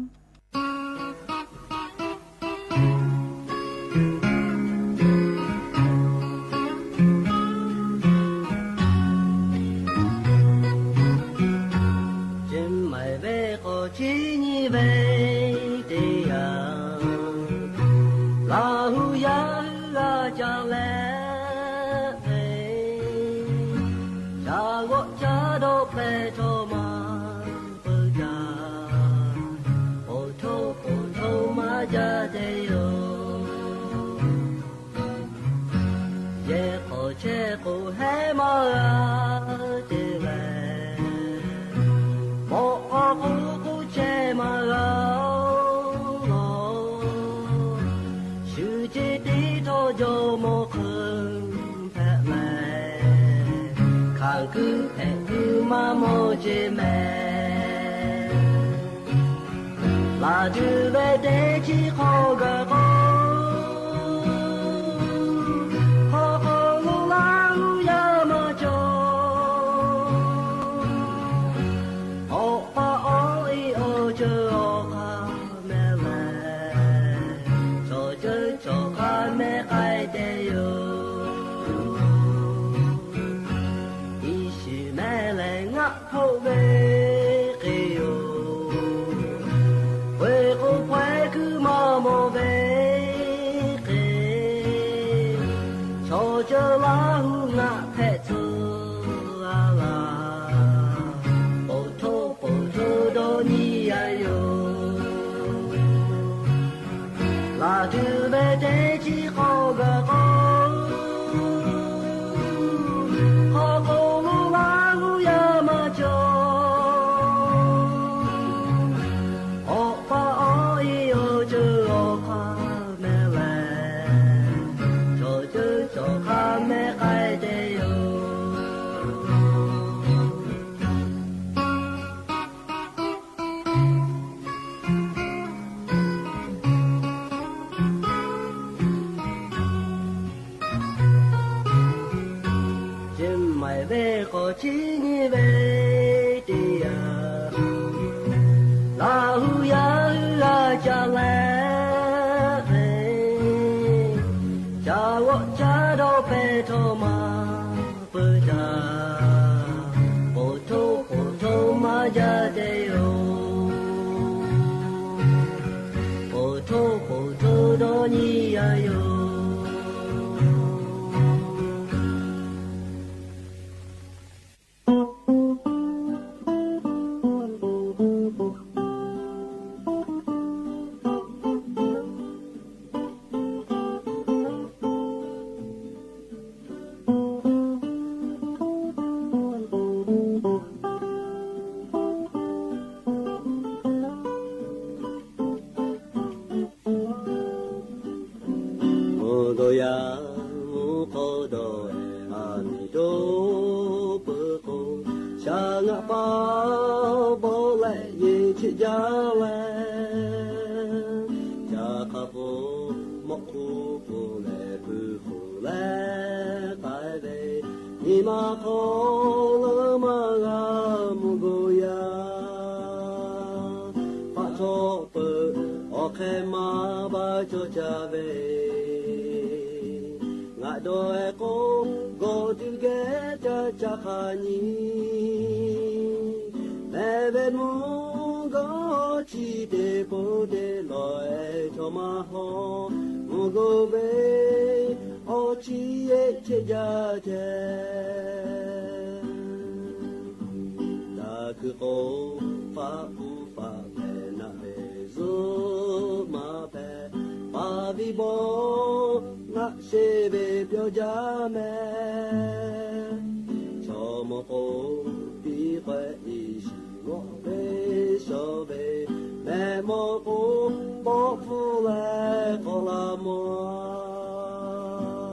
Chi maiˬ ve k'awꞈ chi nyi ve teˇ yanˇ, Laˇ hu yaˇ hui g'a ca leh ve, ca g'awˆ ca dawˆ pehˇ htawˇ maˇ peuˬ jaˇ, poˬ htoˇ poˬ htoˇ maˇ jaˇ te yoˬ. Yehˬ hk'awꞈ chehˇ k'o hehˉ maˇ g'a te leh, mawꞈ k'aw k'oˆ k'oˆ chehˇ maˇ g'a laˬ. Shu ce teˇ htawˇ jawˇ mawˇ hk'eun hpehꞈ leh, hkanˍ kuiˬ hpehꞈ kuiˬ maˇ mawˬ ce mehˍ. Laˬ tuˬ ve teˇ chi hk'aw gaˬ k'o, hk'aw hk'aw lo Laˇ hu yaˇ maˇ cawˬ. Awˬ pa awˬ e awˬ ceuˬ awˬ hk'aˇ mehˍ leh, chaw ceuˬ chaw hk'aˇ mehˍ k'ai te yoˬ. Iˉshuˍ mehˍ leh ngaˆ hpoˆ ve hk'e yoˬ. Hk'e k'o hk'e kuiˬ maˇ mawˬ ve hk'e, chaw ceuˬ Laˇ hu ngaˆ hpehꞈ tcuh a laˬ. Poˬ htoˇ poˬ htoˇ dawˇ nyi a yoˬ. Laˬ tuˬ ve teˇ chi hk'aw gaˬ k'o, hk'aw k'o lo Laˇ hu yaˇ maˇ cawˬ. Awˬ pa awˬ e awˬ ceuˬ awˬ hk'aˇ mehˍ leh, chaw ceuˬ chaw hk'aˇ mehˍ k'ai te yoˬ. Chi maiˬ ve k'awꞈ chi nyi ve teˇ yanˇ, Laˇ hu yaˇ hui g'a ca leh ve, ca g'awˆ ca dawˆ pehˇ htawˇ maˇ peuˬ jaˇ, poˬ htoˇ poˬ htoˇ maˇ jaˇ te yoˬ. Poˬ htoˇ poˬ htoˇ dawˇ nyi a yoˬ. Mvuhˇ g'aw yaˇ mvuhˇ hk'aw dawˬ e a miˬ dawˇ peuˬ k'o, shaˍ ngaˆ paˍ bawˆ leh yeˬ cheˆ jaˇ leh, ca hk'a pfuhˇ mawꞈ hk'oˆ pfuhˇ leh pui hk'oˆ leh k'ai ve, nyi ma hk'aw lo maˇ g'a mvuhˇ g'aw yaˇ. Paˆ htawˆ peuˬ awˬ hk'e maˇ baˬ cawˬ caˇ ve, ngaˬ dawˬ e k'o, gawˬ tuˬ geh ca ca hk'a nyi. Mehˬ ve mvuhˇ g'aw chi teˇ poˬ te lawˬ e chaw maˇ hawˉ, mvuhˇ g'aw ve awˬ chi yeˬ cheˆ jaˇ ceh. Daꞈ kuiˬ k'o, faˆ kuiˬ faˆ hpehꞈ naˆ ve zuhˆ maˇ hpehꞈ, paˍ viˉ bawˆ naˆ sheˍ ve pyawˇ jaˇ mehˍ. Chaw mawˇ k'o, piˇ k'ai iˉ shiˍ g'awˆ ve shaw ve, mehˬ mawˇ k'o, bawˆ hpfuhˇ leh k'awꞈ la mawˬ a.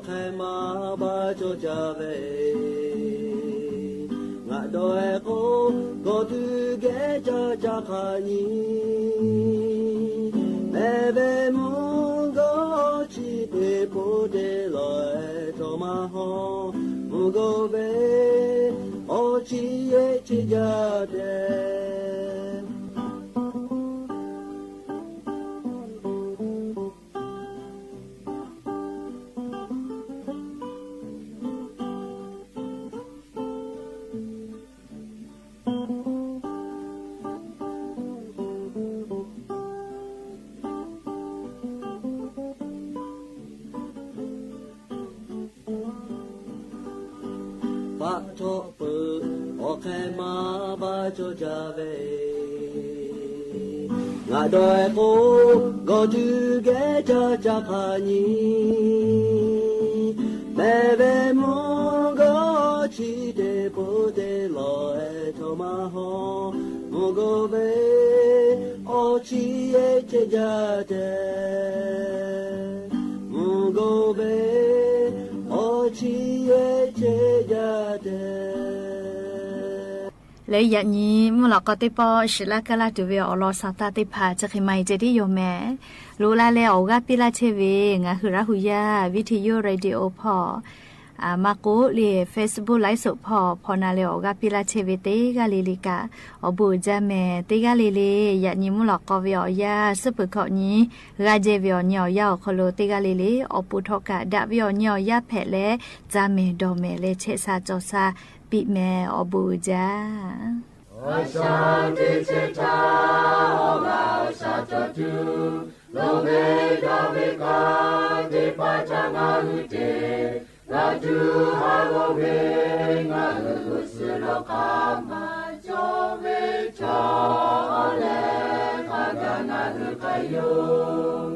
hk'e maˇ baˇ cawˇ caˇ ve, ngaˬ dawˇ e k'o, gawˬ tuˬ geh caˇ caˇ hk'a nyi. Mehˬ ve mvuhˇ gawˇ chi teˇ poˆ te lawˬ e chaw maˇ hawˉ, mvuhˇ gawˇ ve awˬ chi yeˇ cheˇ jaˇ tehꞈ. Paˆ htawˇ peuˬ awˬ hk'e maˇ baˇ cawˇ caˇ ve, ngaˬ dawˇ e k'o, gawˬ tuˬ geh caˇ caˇ hk'a nyi. Mehˬ ve mvuhˇ gawˇ chi teˇ poˆ te lawˬ e chaw maˇ hawˉ, mvuhˇ gawˇ ve awˬ chi yeˇ cheˇ jaˇ tehꞈ. Mvuhˇ gawˇ ve awˬ chi yeˇ cheˇ jaˇ tehꞈ. Leh yaꞈ nyi mvuhˇ lawꞈ k'aw teˇ pawˆ shiˍ laˇ kaˇ laˇ tuˬ ve awˬ lawn sha taˇ teˇ hpaˍ chi hk'e maˇ heˆ ceh tiˉ yoˬ mehˍ. Loꞈ la leh awˬ g'aˇ piˇ laˇ chehˇ ve ngaˬ hui Laˇ hu yaˇ Video Radio hpawˇ maˇ k'oˆ leh Facebook ไลฟ์สด hpawˇ hpaw na leh awˬ g'aˇ piˇ laˇ chehˇ ve teˇ g'aˇ le le kaꞈ awˬ bon uiˍ jaˇ mehˍ. Teˇ g'aˇ le le yaꞈ nyi mvuhˇ lawꞈ k'aw ve awˬ yanˇ suhˉ peuˬ hkawꞈ nyi g'a jehˇ ve awˬ nyi awˬ yanˇ awˬ hk'aw lo teˇ g'aˇ le le awˬ pon htawˇ kaꞈ daꞈ ve awˬ nyi awˬ yanˇ hpehꞈ leh, ca mehˍ dawˬ mehˍ leh chehˇ sha cawˬ sha piˇ mehˍ. Awˬ bon uiˍ jaˇ. A shaꞈ teꞈ chehˇ htaˇ, awˬ g'aˇ awˬ shaꞈ cawˬ tuˬ, loˍ ve daꞈ ve kaꞈ teˇ hpaˍ htaꞈ ngaˬ hui te g'a tuˬ haꞈ g'awˇ ve, ngaˬ hui g'uˇ suhˍ lo hk'aˬ ma cawˬ ve chaw awˬ leh hk'a gaˬ ngaˬ hui k'ai yoˬ.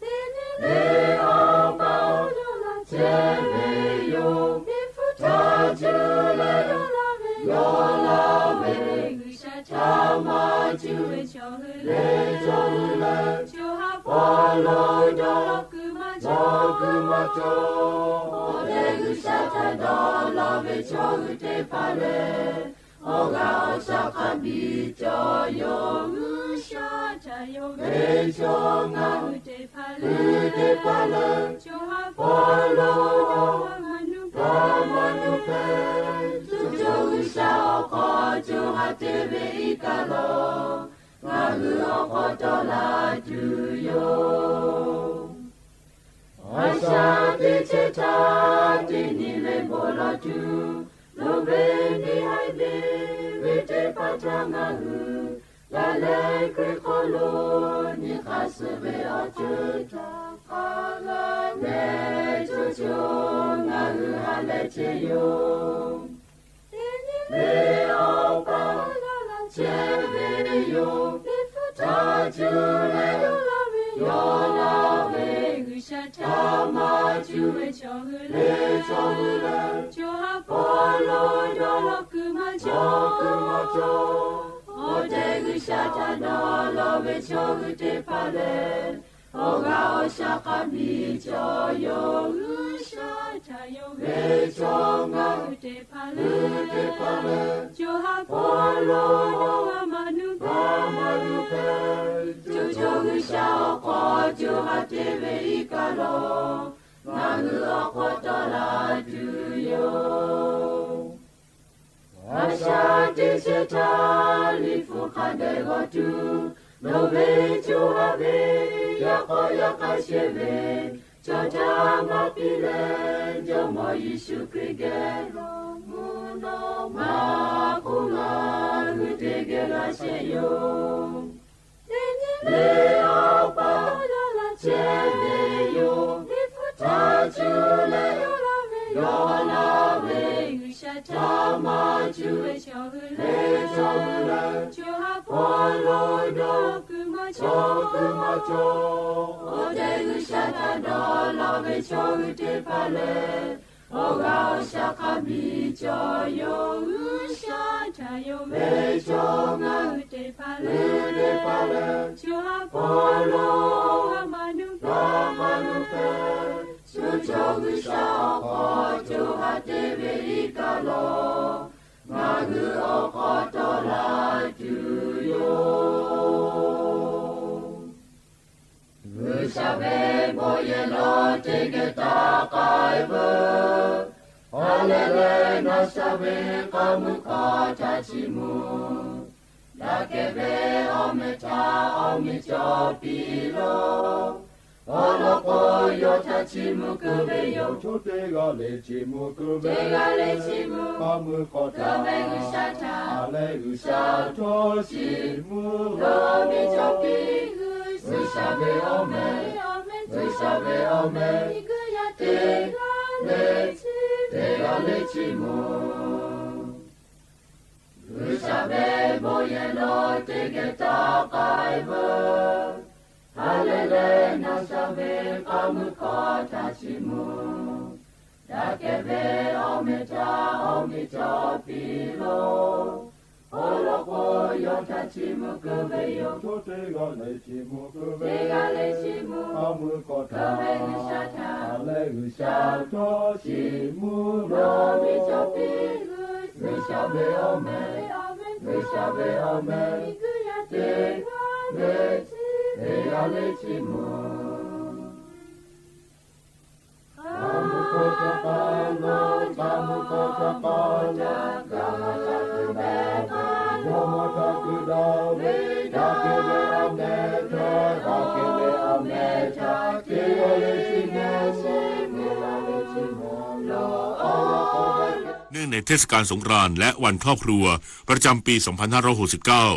Teˇ nyi le awˬ pa awˬ yawˇ laˇ chehˇ ve yoˬ. Liꞈ hpu htaꞈ cuˇ leh yawˇ laˇ ve yawˇ laˇ ve G'uiˬsha htaꞈ maˇ cuˇ ve chaw hui le chaw hui leh, co ha hpawˇ lo dawˇ kuiˬ maˇ cawˬ, kuiˬ maˇ cawˬ. Awˬ tehˬ G'uiˬsha htaꞈ dawˇ law ve chaw hui teˇ hpaˍ lehˬ, awˬ g'aˇ awˬ shaꞈ hk'a biˇ cawˬ yoˬ. G'uiˬsha htaꞈ yonˍ ve chaw ngaˬ hui teˇ hpaˍ lehˬ, co ha hpawˇ lo dawˇ maˇ nuˇ hpehꞈ, co co G'uiˬsha awˬ hk'aw co ha te ve iˉ kaˆ lo ngaˬ hui awˬ hk'aw tawˆ la tuˬ yoˬ. A shaꞈ teꞈ chehˇ htaˇ, teˇ nyi ve bon lawˬ tuˬ, loˍ ve neˇ haiˬ ve venˇ teˇ hpaˍ htaꞈ ngaˬ hui g'a leh, Hkriꞈ hk'aw lo nyi hk'aˇ suh ve awˬ ceuˬ htaꞈ hk'a g'a leh, co co ngaˬ hui ha leh chehˇ yoˬ. Teˇ nyi le awˬ pa awˬ yawˇ laˇ chehˇ ve yoˬ. Liꞈ hpu htaꞈ cuˇ leh yawˇ laˇ ve yawˇ laˇ ve G'uiˬsha htaꞈ maˇ cuˇ ve chaw hui le chaw hui lehˬ, co ha hpawˇ lo dawˇ kuiˬ maˇ cawˬ, kuiˬ maˇ cawˬ. Awˬ tehˬ G'uiˬsha htaꞈ dawˇ law ve chaw hui teˇ hpaˍ lehˬ, awˬ g'aˇ awˬ shaꞈ hk'a biˇ cawˬ yoˬ. G'uiˬsha htaꞈ yonˍ ve chaw ngaˬ hui teˇ hpaˍ lehˬ, teˇ hpaˍ lehˬ, co ha hpawˇ lo dawˇ maˇ nuˇ hpehꞈ, maˇ nuˇ hpehꞈ, co co G'uiˬsha awˬ hk'aw co ha te ve iˉ kaˆ lo ngaˬ hui awˬ hk'aw tawˆ la tuˬ yoˬ. A shaꞈ teꞈ chehˇ htaˇ, Liꞈ hpu hk'a dehꞈ g'awˬ tuˬ, loˍ ve co ha ve yaꞈ k'aw yaꞈ k'ai chehˇ ve chaw htaꞈ maˇ piˇ leh, Jawˇmawˇ Yeˍsuˆ Hkriꞈ geh lo mvuhˇ naw ma hk'oˆ ngaˬ hui teˇ geh g'a chehˇ yoˬ. Teˇ nyi le awˬ pa awˬ yawˇ laˇ chehˇ ve yoˬ. Liꞈ hpu htaꞈ cuˇ leh yawˇ laˇ ve yawˇ laˇ ve G'uiˬsha htaꞈ maˇ cuˇ ve chaw hui le chaw hui lehˬ, co ha hpawˇ lo dawˇ kuiˬ maˇ cawˬ, kuiˬ maˇ cawˬ. Awˬ tehˬ G'uiˬsha htaꞈ dawˇ law ve chaw hui teˇ hpaˍ lehˬ, awˬ g'aˇ awˬ shaꞈ hk'a biˇ cawˬ yoˬ. G'uiˬsha htaꞈ yonˍ ve chaw ngaˬ hui teˇ hpaˍ lehˬ, teˇ hpaˍ lehˬ, co ha hpawˇ lo dawˇ maˇ nuˇ hpehꞈ, maˇ nuˇ hpehꞈ, G'uiˬ sha awˬ hk'aw co ha te ve iˉ kaˆ lawˬ, ngaˬ hui awˬ hk'aw tawˆ la tuˬ yoˬ. G'uiˬ sha ve bon yehˬ lawˬ teˇ geh taˇ k'ai veuˬ. Ha lehˬ lehˬ, naˬ sha ve k'aˇ mui hk'aw htaꞈ chiˇ mvuh. Daꞈ kehˬ ve awˬ meh htaꞈ awˬ miˬ cawˬ piˇ lawˬ. Awˬ lawn k'o, yawˇ htaꞈ chiˇ mvuh keu ve yoˬ. Chaw teˇ g'aˇ lehˬ chiˇ mvuh keu ve, teˇ g'aˇ lehˬ chiˇ mvuh k'aˇ mui hk'aw htaꞈ ve G'uiˬ sha htaꞈ, ha lehˬ G'uiˬ sha htawˇ chiˇ mvuh lawˬ. Miˬ cawˬ piˇ G'uiˬ sha ve awˬ meh, G'uiˬ sha ve awˬ meh, teˇ g'aˇ lehˬ, teˇ g'aˇ lehˬ chiˇ mvuh. G'uiˬ sha ve bon yehˬ lawˬ teˇ geh taˇ k'ai veuˬ. Ha lehˬ lehˬ, naˬ sha ve k'aˇ mui hk'aw htaꞈ chiˇ mvuh. Daꞈ kehˬ ve awˬ meh htaꞈ awˬ miˬ cawˬ piˇ lawˬ. Awˬ lawn k'o, yawˇ htaꞈ chiˇ mvuh keu ve yoˬ. Chaw teˇ g'aˇ lehˬ chiˇ mvuh keu ve, teˇ g'aˇ lehˬ chiˇ mvuh keu ve G'uiˬ sha htaꞈ, ha lehˬ G'uiˬ sha htawˇ chiˇ mvuh lawˬ. Miˬ cawˬ piˇ G'uiˬ sha ve awˬ meh, G'uiˬ sha ve awˬ meh, teˇ g'aˇ lehˬ, teˇ g'aˇ lehˬ chiˇ mvuh. Hnangˇ naˬ เทศกาลสงกรานต์ และวันครอบครัว ประจำปี สองพันห้าร้อยหกสิบเก้า